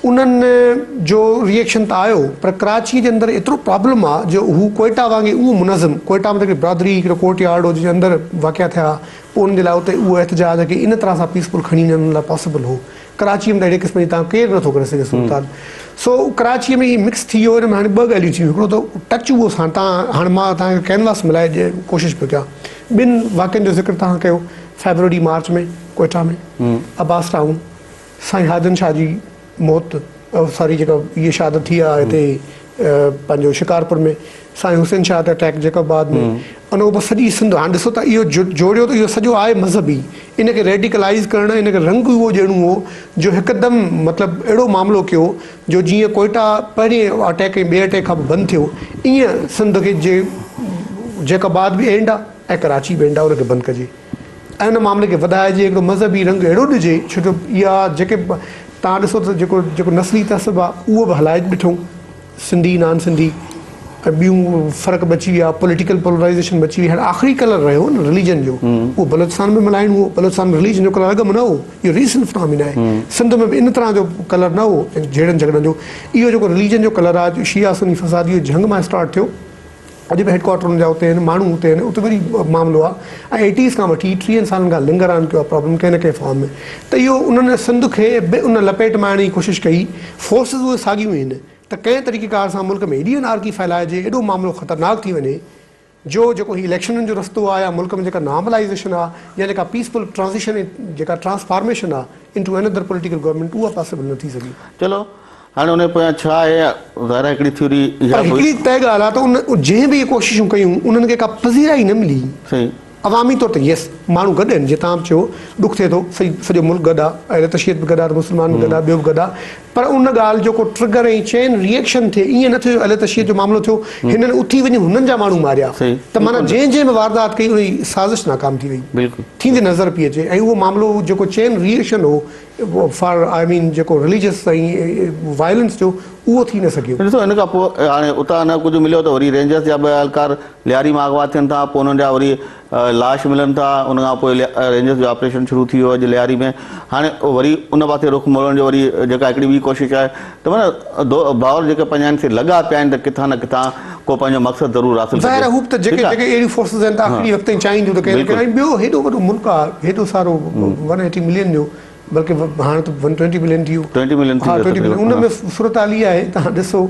انهن جو ري ايڪشن ته آيو پر ڪراچي جي اندر ايترو پرابلم آهي جو هو ڪوئيٽا وانگي اهو منظم ڪوئيٽا ۾ ته هڪڙي برادري هڪڙو ڪورٽ يارڊ هو جنهن جي اندر واقعا ٿيا پوء انهن جي لاء اتي اهو احتجاج کي ان طرح سان پيسفل کڻي وڃڻ انهن لاء پاسبل هو ڪراچي ۾ ته اهڙي قسم جي تان ڪير نٿو ڪري سگهي صورتحال سو ڪراچي ۾ هي مڪس ٿي ويو ان ۾ هاڻي ٻه ڳالهيون ٿيون هڪڙو ته ٽچ اهو سان تان هاڻي مان تان کي ڪينواس ملائي جي ڪوشش پيو ڪيان ٻن واقعن جو ذڪر توهان ڪيو فيبروري مارچ ۾ ڪوئيٽا ۾ عباس ٽائون سائين حاجن شاهه جي موت ساري جيڪا هي شهادت ٿي آهي هتي پنهنجو شڪارپور ۾ سائين حسين شاهه تي اٽيڪ جيڪب آباد ۾ ان کان پوء سڄي سنڌ هاڻي ڏسو ته اهو جوڙيو ته اهو سڄو آهي مذهبي ان کي ريڊيڪلائيز ڪرڻ ان کي رنگ اهو ڏيڻو هو جو هڪدم مطلب اهڙو معاملو ڪيو جو جيئن ڪوئيٽا پهرين اٽيڪ ۽ ٻئي اٽيڪ کان پوء بند ٿيو ايئن سنڌ کي جي جيڪب آباد به اينڊ آهي ۽ ڪراچي به اينڊ آهي ان کي بند ڪجي ۽ ان معاملي کي وڌائجي هڪڙو مذهبي رنگ اهڙو ڏجي ڇو جو اها جيڪي توهان ڏسو ته جيڪو جيڪو نسلي تعصب آهي اهو به هلائي ڏٺو سنڌي نان سنڌي ۽ ٻيون فرق به اچي ويا پوليٽيڪل پولرائيزيشن به اچي وئي هاڻي آخري ڪلر رهيو نه رليجن جو اهو بلوچستان ۾ ملائڻو هو بلوچستان ۾ رليجن جو ڪلر اڳ ۾ نه هو اهو ريسنٽ فنامينا آهي سنڌ ۾ به ان طرح جو ڪلر نه هو جهيڙن جهڳڙن جو اهو جيڪو رليجن جو ڪلر آهي شيعا سني فساد اهو جهنگ مان اسٽارٽ ٿيو اڄ به هيڊ ڪوارٽر ان جا اتي آهن، ماڻهو اتي آهن، اتي وري معاملو آهي ۽ ايٽيز کان وٺي ٽيهن سالن کان لنگر آن ڪيو آهي پرابلم ڪنهن نه ڪنهن فارم ۾ ته اهو انهن سنڌ کي به ان لپيٽ ۾ آڻڻ جي ڪوشش ڪئي، فورسز اهي ساڳيون ئي آهن ته ڪنهن طريقي ڪار سان ملڪ ۾ ايڏي انارڪي ڦهلائجي، ايڏو معاملو خطرناڪ ٿي وڃي جو جيڪو هي اليڪشنن جو رستو آهي يا ملڪ ۾ جيڪا نارملائيزيشن آهي يا جيڪا پيسفل ٽرانزيشن ۽ جيڪا ٽرانسفارميشن آهي انٽو انادر پوليٽيڪل گورنمينٽ اها پاسيبل نه ٿي سگهي. چلو هاڻي ان جي پويان ڇا آهي؟ ظاهر آهي هڪڙي ٿيوري اها پر به هڪڙي طئي ڳالهه آهي ته ان جنهن به اهي ڪوششون ڪيون انهن کي ڪا پذيرائي نه ملي. صحيح. عوامي طور تي يس ماڻهو گڏ آهن جيئن توهان به چيو ڏک ٿئي ٿو سڄي سڄو ملڪ گڏ آ اهل تشيعت به گڏ آ ته مسلمان به گڏ آ ٻيو به گڏ آ پر ان ڳالهه جو ڪو ٽرگر ۽ چين ري ايڪشن ٿئي ائين نه ٿيو جو اهل تشيعت جو معاملو ٿيو هنن اٿي وڃي هنن جا ماڻهو ماريا ته معنيٰ جنهن جنهن به واردات ڪئي ان جي سازش ناڪام ٿي وئي ٿيندي نظر پئي اچي ۽ اهو معاملو جيڪو چين ري ايڪشن هو فار I مين جيڪو رليجس ۽ وائلنس جو اهو ٿي نه سگهيو. ڏسو ان کان پوء هاڻي اتان نه ڪجهه مليو ته وري رينجرز جا ٻه اهلڪار لياري مان اغوا ٿين ٿا پوء انهن جا وري لاش ملن ٿا ان کان پوء رينجرز جو آپريشن شروع ٿي ويو اڄ لياري ۾ هاڻي وري ان پاسي رخ موڙڻ جو وري جيڪا هڪڙي ٻي ڪوشش آهي ته معنيٰ ڀائر جيڪي پنهنجا آهن سي لڳا پيا آهن ته ڪٿان نه ڪٿان ڪو پنهنجو مقصد ضرور حاصل ڪجي. ظاهر آهي هو به ته جيڪي جيڪي اهڙيون فورسز آهن ته آخري وقت تائين چاهينديون ته ڪنهن نه ڪنهن ۽ ٻيو هيڏو وڏو ملڪ آهي هيڏو سارو ون ايٽي ملين جو بلڪه هاڻ ته ون ٽوئنٽي ملين ٿي ويو ٽوئنٽي ملين ٿي ها ٽوئنٽي ملين ان ۾ صورتحال اها آهي توهان ڏسو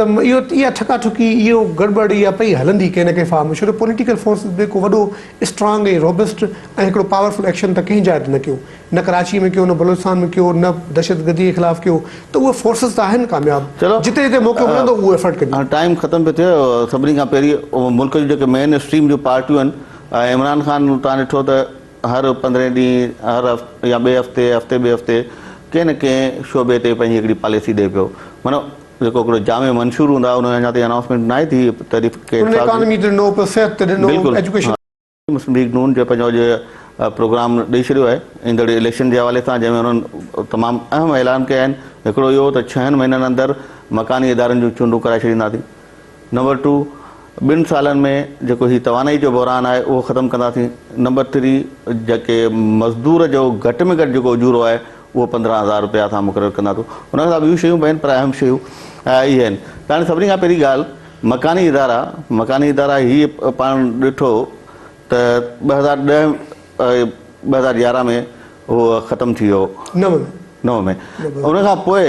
ته اهو اها ٺڪا ٺڪي اهو گڙٻڙ اها پئي هلندي ڪنهن نه ڪنهن فارم ۾ ڇو ته پوليٽيڪل فورسز به ڪو وڏو اسٽرانگ ۽ روبسٽ ۽ هڪڙو پاورفل ايڪشن ته ڪنهن جاء تي نه ڪيو نه ڪراچي ۾ ڪيو نه بلوچستان ۾ ڪيو نه دهشتگردي جي خلاف ڪيو ته اهي فورسز ته آهن ڪامياب چلو جتي جتي موقعو ملندو اهو ايفرٽ ڪنديون. هاڻ ٽائيم ختم پيو ٿئي سڀني کان پهرين ملڪ جون جيڪي مين اسٽريم جون پارٽيون آهن ۽ عمران خان تان ڏٺو ته هر پندرهين ڏينهن هر يا ٻئي هفتي هفتي ٻئي هفتي ڪنهن نه ڪنهن شعبي تي پنهنجي هڪڙي پاليسي ڏئي پيو معنيٰ جيڪو هڪڙو جامع منشور هوندو آهي ان جو اڃا تائين انائونسمينٽ ناهي ٿي تحريڪ انهن انصاف جي اڪانومي تي ڏنو پوء صحت تي ڏنو بلڪل ايجوڪيشن. مسلم ليگ نون جو پنهنجو اڄ پروگرام ڏئي ڇڏيو آهي ايندڙ اليڪشن جي حوالي سان جنهن ۾ انهن تمام اهم اعلان ڪيا آهن هڪڙو اهو ته ڇهن مهينن اندر مڪاني ادارن جون چونڊون ڪرائي ڇڏينداسين نمبر ٽو ٻن سالن ۾ جيڪو هي توانائي جو بحران آهي اهو ختم ڪنداسين نمبر ٿري جيڪي مزدور جو گهٽ ۾ گهٽ جيڪو اجورو آهي اهو 15,000 رپيا اسان مقرر ڪنداسون ان کان سواء ٻيون شيون به آهن پر اهم شيون اهي آهن ته هاڻي سڀني کان پهرين ڳالهه مڪاني ادارا مڪاني ادارا هي پاڻ ڏٺو ته 2010 2011 ۾ اهو ختم ٿي ويو نو ۾ نو ۾ ان کان پوء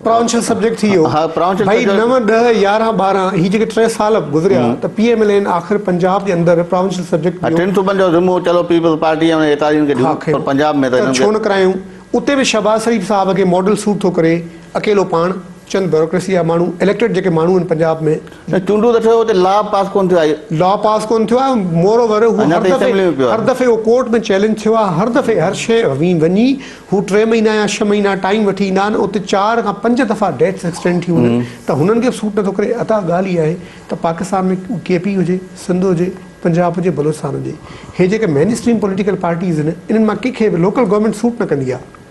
پراونشل سبجيڪٽ ٿي ويو ها پراونشل ڀائي سبجيڪٽ 9 10 11 12 هي جيڪي ٽي سال گذريا ته پي ايم ايل اين آخر پنجاب جي اندر پراونشل سبجيڪٽ ها ڏيو ٽن صوبن جو ذمو چلو پيپلز پارٽي ۽ اتحادين کي ها ڏيون کيو پر پنجاب ۾ ته ته هنن ڇو کي نه ڪرايون اتي به شهباز شريف صاحب کي ماڊل سوٽ ٿو ڪري اڪيلو پاڻ چند بيوروڪريسي جا ماڻهو اليڪٽيڊ جيڪي ماڻهو آهن پنجاب ۾. نه چونڊون ته ٺهيو اتي لا پاس ڪونه ٿيو آهي. لا پاس ڪونه ٿيو آهي مور اوور هو اڃا هر تائين دفعي اسيمبلي ۾ پيو هر آهي. دفعي اهو ڪورٽ ۾ چئلينج ٿيو آهي هر دفعي هر شيء وڃي هو ٽي مهينا يا ڇهه مهينا ٽائيم وٺي ايندا آهن اتي چار کان پنج دفعا ڊيٽس ايڪسٽينڊ ٿيون وڃن ته هنن کي به سوٽ نٿو ڪري ادا ڳالهه اها آهي ته پاڪستان ۾ ڪي پي هجي سنڌ هجي پنجاب هجي بلوچستان هجي هي جيڪي مين اسٽريم پوليٽيڪل پارٽيز آهن انهن مان ڪنهن کي به لوڪل گورنمينٽ سوٽ نه ڪندي آهي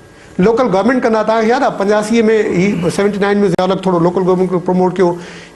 لوڪل گورنمينٽ ڪندا توهان کي ياد آهي 85 ۾ هي 79 ۾ ضياء الحق ٿورو لوڪل گورنمينٽ کي پروموٽ ڪيو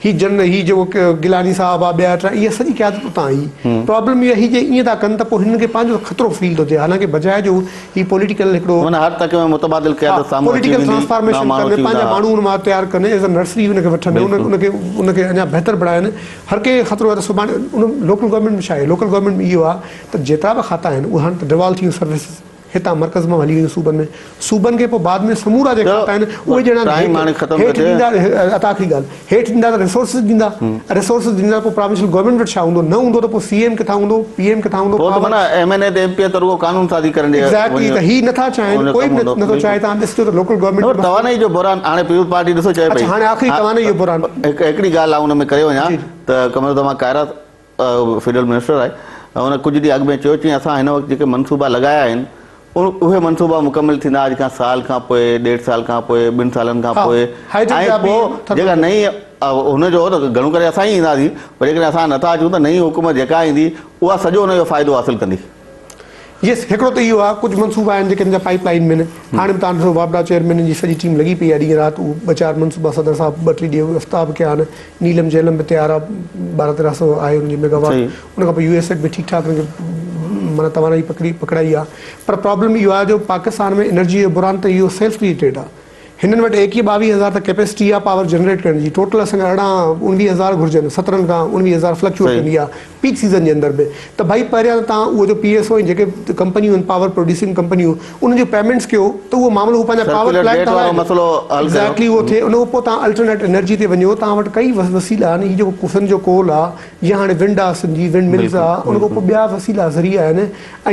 هي جن هي جيڪو گيلاني صاحب آ ٻيا ٽيا اها سڄي قيادت اتان آئي پرابلم اها هي جي ائين ٿا ڪن ته پوء هنن کي پنهنجو خطرو فيل ٿو ٿئي حالانڪه بجاء جو هي پوليٽيڪل هڪڙو معنيٰ هر تڪ ۾ متبادل قيادت سامهون اچي پوليٽيڪل ويندي نوان ٽرانسفارميشن ماڻهو ڪن اچي پنهنجا ويندا ماڻهو ان مان تيار ڪن ايز اي نرسري ان کي وٺن ان بلڪل ان کي ان کي اڃا بهتر بڻائن هر ڪنهن کي خطرو آهي ته سڀاڻي ان لوڪل گورنمينٽ ۾ ڇا آهي لوڪل گورنمينٽ ۾ اهو آهي ته جيترا به کاتا آهن اهي هاڻ ته ڊوالو ٿي ويون سروسز هتان مرڪز مان هلي ويون صوبن ۾ صوبن کي پوء بعد ۾ سمورا جيڪي کاتا آهن اهي ڄڻا هيٺ هيٺ ڏيندا عطا آخري ڳالهه هيٺ ڏيندا ته ريسورسز ڏيندا ريسورسز ڏيندا پوء پراونشل گورنمينٽ وٽ ڇا هوندو نه هوندو ته پوء سي ايم ڪٿان هوندو پي ايم ڪٿان هوندو پوء ته معنيٰ ايم اين اي ته ايم پي اي ته رڳو قانون سازي ڪرڻ جي ايگزيڪٽلي ته هي نٿا چاهين ڪوئي به نٿو چاهي تان ڏسجو ته لوڪل گورنمينٽ توانائي جو بحران هاڻي پيپلز پارٽي ڏسو چئي پئي اڇا هاڻي آخري توانائي جو بحران هڪ هڪڙي ڳالهه آئون ان ۾ ڪري وڃان ته قمر زمان ڪائرا فيڊرل منسٽر آهي ان ڪجهه ڏينهن اڳ ۾ چيو چي اسان هن وقت جيڪي منصوبا لڳايا آهن اهي منصوبا مڪمل ٿيندا اڄ کان سال کان پوء ڏيڍ سال کان پوء ٻن سالن کان پوء ۽ پوء جيڪا نئين هن جو ته گهڻو ڪري اسان ئي اينداسين پر جيڪڏهن اسان نٿا اچون ته نئين حڪومت جيڪا ايندي اها سڄو ان جو فائدو حاصل ڪندي. يس هڪڙو ته اهو آهي ڪجهه منصوبا آهن جيڪي هن جا پائيپ لائين ۾ آهن هاڻي به توهان ڏسو واپڊا چيئرمين جي سڄي ٽيم لڳي پئي آهي ڏينهن رات اهو ٻه چار منصوبا صدر صاحب ٻه ٽي ڏينهن افتتاح به ڪيا آهن نيلم جهلم به تيار آهي 12 13 سو آهي ان جي ميگا واٽ ان کان پوء يو ايس ايڊ به ٺيڪ ٺاڪ ان کي معنيٰ توانائي پڪڙي پڪڙائي آهي پر پرابلم اهو آهي جو پاڪستان ۾ انرجي جو بحران ته اهو سيلف ڪريئيٽيڊ آهي هنن وٽ ايڪيهه ٻاويهه هزار ته ڪيپيسٽي آهي پاور جنريٽ ڪرڻ جي ٽوٽل اسان کي ارڙهن اڻويهه هزار گهرجن سترهن کان اڻويهه هزار فلڪچوئيٽ ڪندي آهي پيڪ سيزن جي اندر به ته ڀائي پهريان ته توهان اهو جو پي ايس او ۽ جيڪي ڪمپنيون آهن پاور پروڊيوسنگ ڪمپنيون انهن جون پيمينٽس ڪيو ته اهو معاملو هو پنهنجا پاور سرڪيولر پلانٽ ڊيٽ ته وارو هلائين مسئلو حل ڪيو. ايگزيڪٽلي اهو ٿئي ان کان پوء توهان الٽرنيٽ انرجي تي وڃو توهان وٽ ڪئي وسيلا آهن هي جيڪو سن جو ڪول آهي يا هاڻي ونڊ آهي سن جي ونڊ ملز آهي ان کان پوء ٻيا وسيلا ذريعا آهن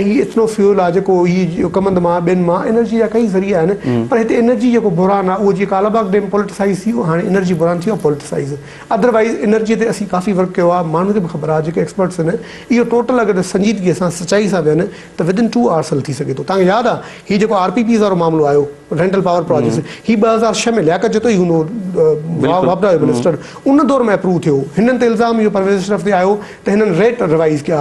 ۽ هي ايٿنو فيول آهي جيڪو هي ڪمند مان ٻين مان انرجي جا ڪئي ذريعا آهن پر هتي انرجي جيڪو بحران آهي اهو جيئن ڪالاباغ ڊيم پوليٽيسائيز ٿي ويو هاڻي انرجي بحران ٿي ويو آهي پوليٽيسائيز ادروائيز انرجي تي اسين ڪافي ورڪ ڪيو آهي ماڻهن کي به خبر آهي جيڪي ايڪسپرٽ. ايڪسپرٽس آهن اهو ٽوٽل اگر سنجيدگي سان سچائي سان ويهن ته ود ان ٽو آورس حل ٿي سگهي ٿو. توهان کي ياد آهي هي جيڪو آر پي پيز وارو معاملو آيو رينٽل پاور پراجيڪٽس هي 2006 ۾ لياقت جتوئي هوندو هو واپڊا جو منسٽر ان دور ۾ اپروو ٿيو هنن تي الزام اهو پرويز اشرف تي آيو ته هنن ريٽ روائيز ڪيا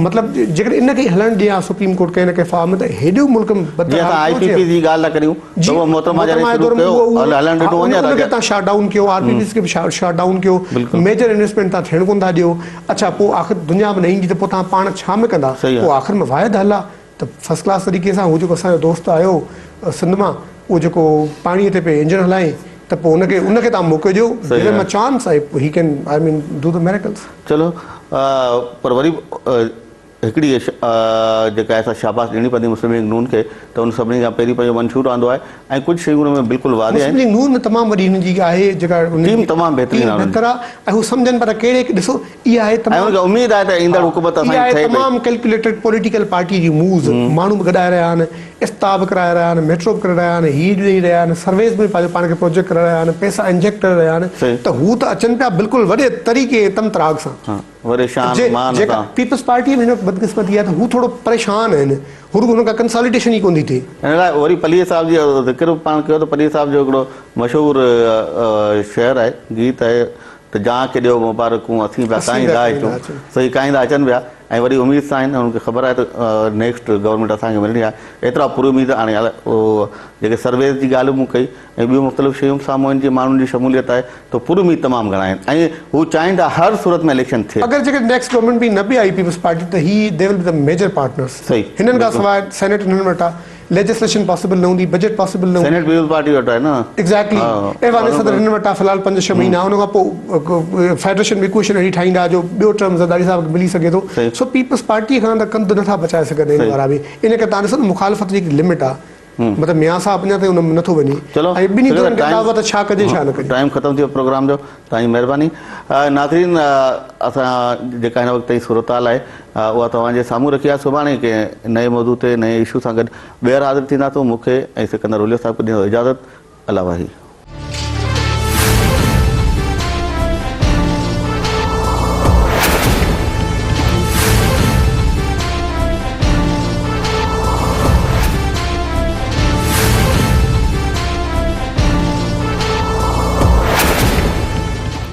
مطلب جيڪڏهن ان کي هلڻ ڏين ها سپريم ڪورٽ ڪنهن نه ڪنهن فارم ۾ ته هيڏو ملڪ ۾ جي اسان آء پي پيز جي ڳالهه ٿا ڪريون ته اهو محترمه جڏهن شروع ڪيو هلڻ ڏنو وڃي ان کي تان شٽ ڊائون ڪيو آر پي پيز کي به شٽ ڊائون ڪيو ميجر انويسٽمينٽ تان ٿيڻ ڪونه ٿا ڏيو اڇا پوء آخر دنيا ۾ نه ايندي ته پوء توهان پاڻ ڇا ۾ ڪندا؟ پوء آخر ۾ واحد حل آ ته فرسٽ ڪلاس طريقي سان هو جيڪو اسان جو دوست آيو سنڌ مان اهو جيڪو پاڻي تي پئي انجڻ هلائين ته پوء ان کي ان کي توهان موقعو ڏيو give him a chance ۽ he can I mean do the miracles. چلو پر وري هڪڙي جيڪا آهي سا شاباس ڏيڻي پوندي مسلم ليگ نون کي ته ان سڀني کان پهرين پنهنجو منشور آندو آهي ۽ ڪجهه شيون ان ۾ بلڪل واضح آهن. مسلم ليگ نون ۾ تمام وڏي هن جي آهي جيڪا ان جي ٽيم تمام بهترين آهي بهتر آهي ۽ هو سمجهن پيا ته ڪهڙي ڏسو اها آهي تمام ۽ ان کي اميد آهي ته ايندڙ حڪومت اسان جي ٺهي پئي. تمام ڪيلڪيوليٽيڊ پوليٽيڪل پارٽي جي مووز ماڻهو به گڏائي رهيا آهن افتتاح به ڪرائي رهيا آهن ميٽرو به ڪري رهيا آهن هي ڏئي رهيا آهن سرويز ۾ پنهنجو پاڻ کي پروجيڪٽ ڪري رهيا آهن پئسا انجيڪٽ ڪري رهيا آهن ته هو ته اچن پيا بلڪل وڏي طريقي ۽ طمطراق سان. وڏي شان مان جيڪا سان. پيپلز پارٽيء ۾ هن وقت بدقسمتي آهي ته هو ٿورو پريشان آهن، هو رڳو هنن کان ڪنساليڊيشن ئي ڪونه ٿي ٿئي. ان لاء وري پليجي صاحب جي ذڪر به پاڻ ڪيو ته پليجي صاحب جو هڪڙو مشهور شعر آهي، گيت آهي ته جان کي ڏيو مبارڪون اسين پيا ڪائيندا اچون، سو هي ڪائيندا اچن پيا ۽ وڏي اميد سان آهن، انهن کي خبر آهي ته نيڪسٽ گورنمينٽ اسان کي ملڻي آهي، ايترا پر اميد هاڻي جيڪي سرويز جي ڳالهه به مون ڪئي ۽ ٻيون مختلف شيون به سامهون آهن جيئن ماڻهن جي شموليت آهي ته پر اميد تمام گهڻا آهن ۽ هو چاهين ٿا هر صورت ۾ اليڪشن ٿئي. اگر جيڪڏهن نيڪسٽ گورنمينٽ به نه به آئي پيپلز پارٽي ته هي they will be the major partners صحيح هنن کان سواء سينيٽ هنن وٽ آهي ليجسليشن پاسيبل نه هوندي بجيٽ پاسيبل نه هوندي. سينيٽ پيپلز پارٽي وٽ آهي نه. ايگزيڪٽلي ايوان صدر هنن وٽ آهي في الحال پنج ڇهه مهينا ان کان پوء فيڊريشن به اڪويشن اهڙي ٺاهيندا جو ٻيو ٽرم زرداري صاحب کي ملي سگهي ٿو سو پيپلز پارٽي کان ته ڪنڌ نه ٿا بچائي سگهن هن وارا به ان ڪري تهان ڏسو نه مخالفت جي هڪ لمٽ آهي مطلب ميان صاحب اڃا تائين ان ۾ نٿو وڃي ۽ ٻنهي ڌرين کي اندازو آهي ته ڇا ڪجي ڇا نه ڪجي. ٽائيم ختم ٿي ويو پروگرام جو توهان جي مهرباني ناظرين اسان جيڪا هن وقت تائين صورتحال آهي اها توهان جي سامهون رکي آهي سڀاڻي ڪنهن نئين موضوع تي نئين اشو سان گڏ ٻيهر حاضر ٿينداسون مون کي ۽ سڪندر وليو صاحب کي ڏيندو اجازت الله واهي.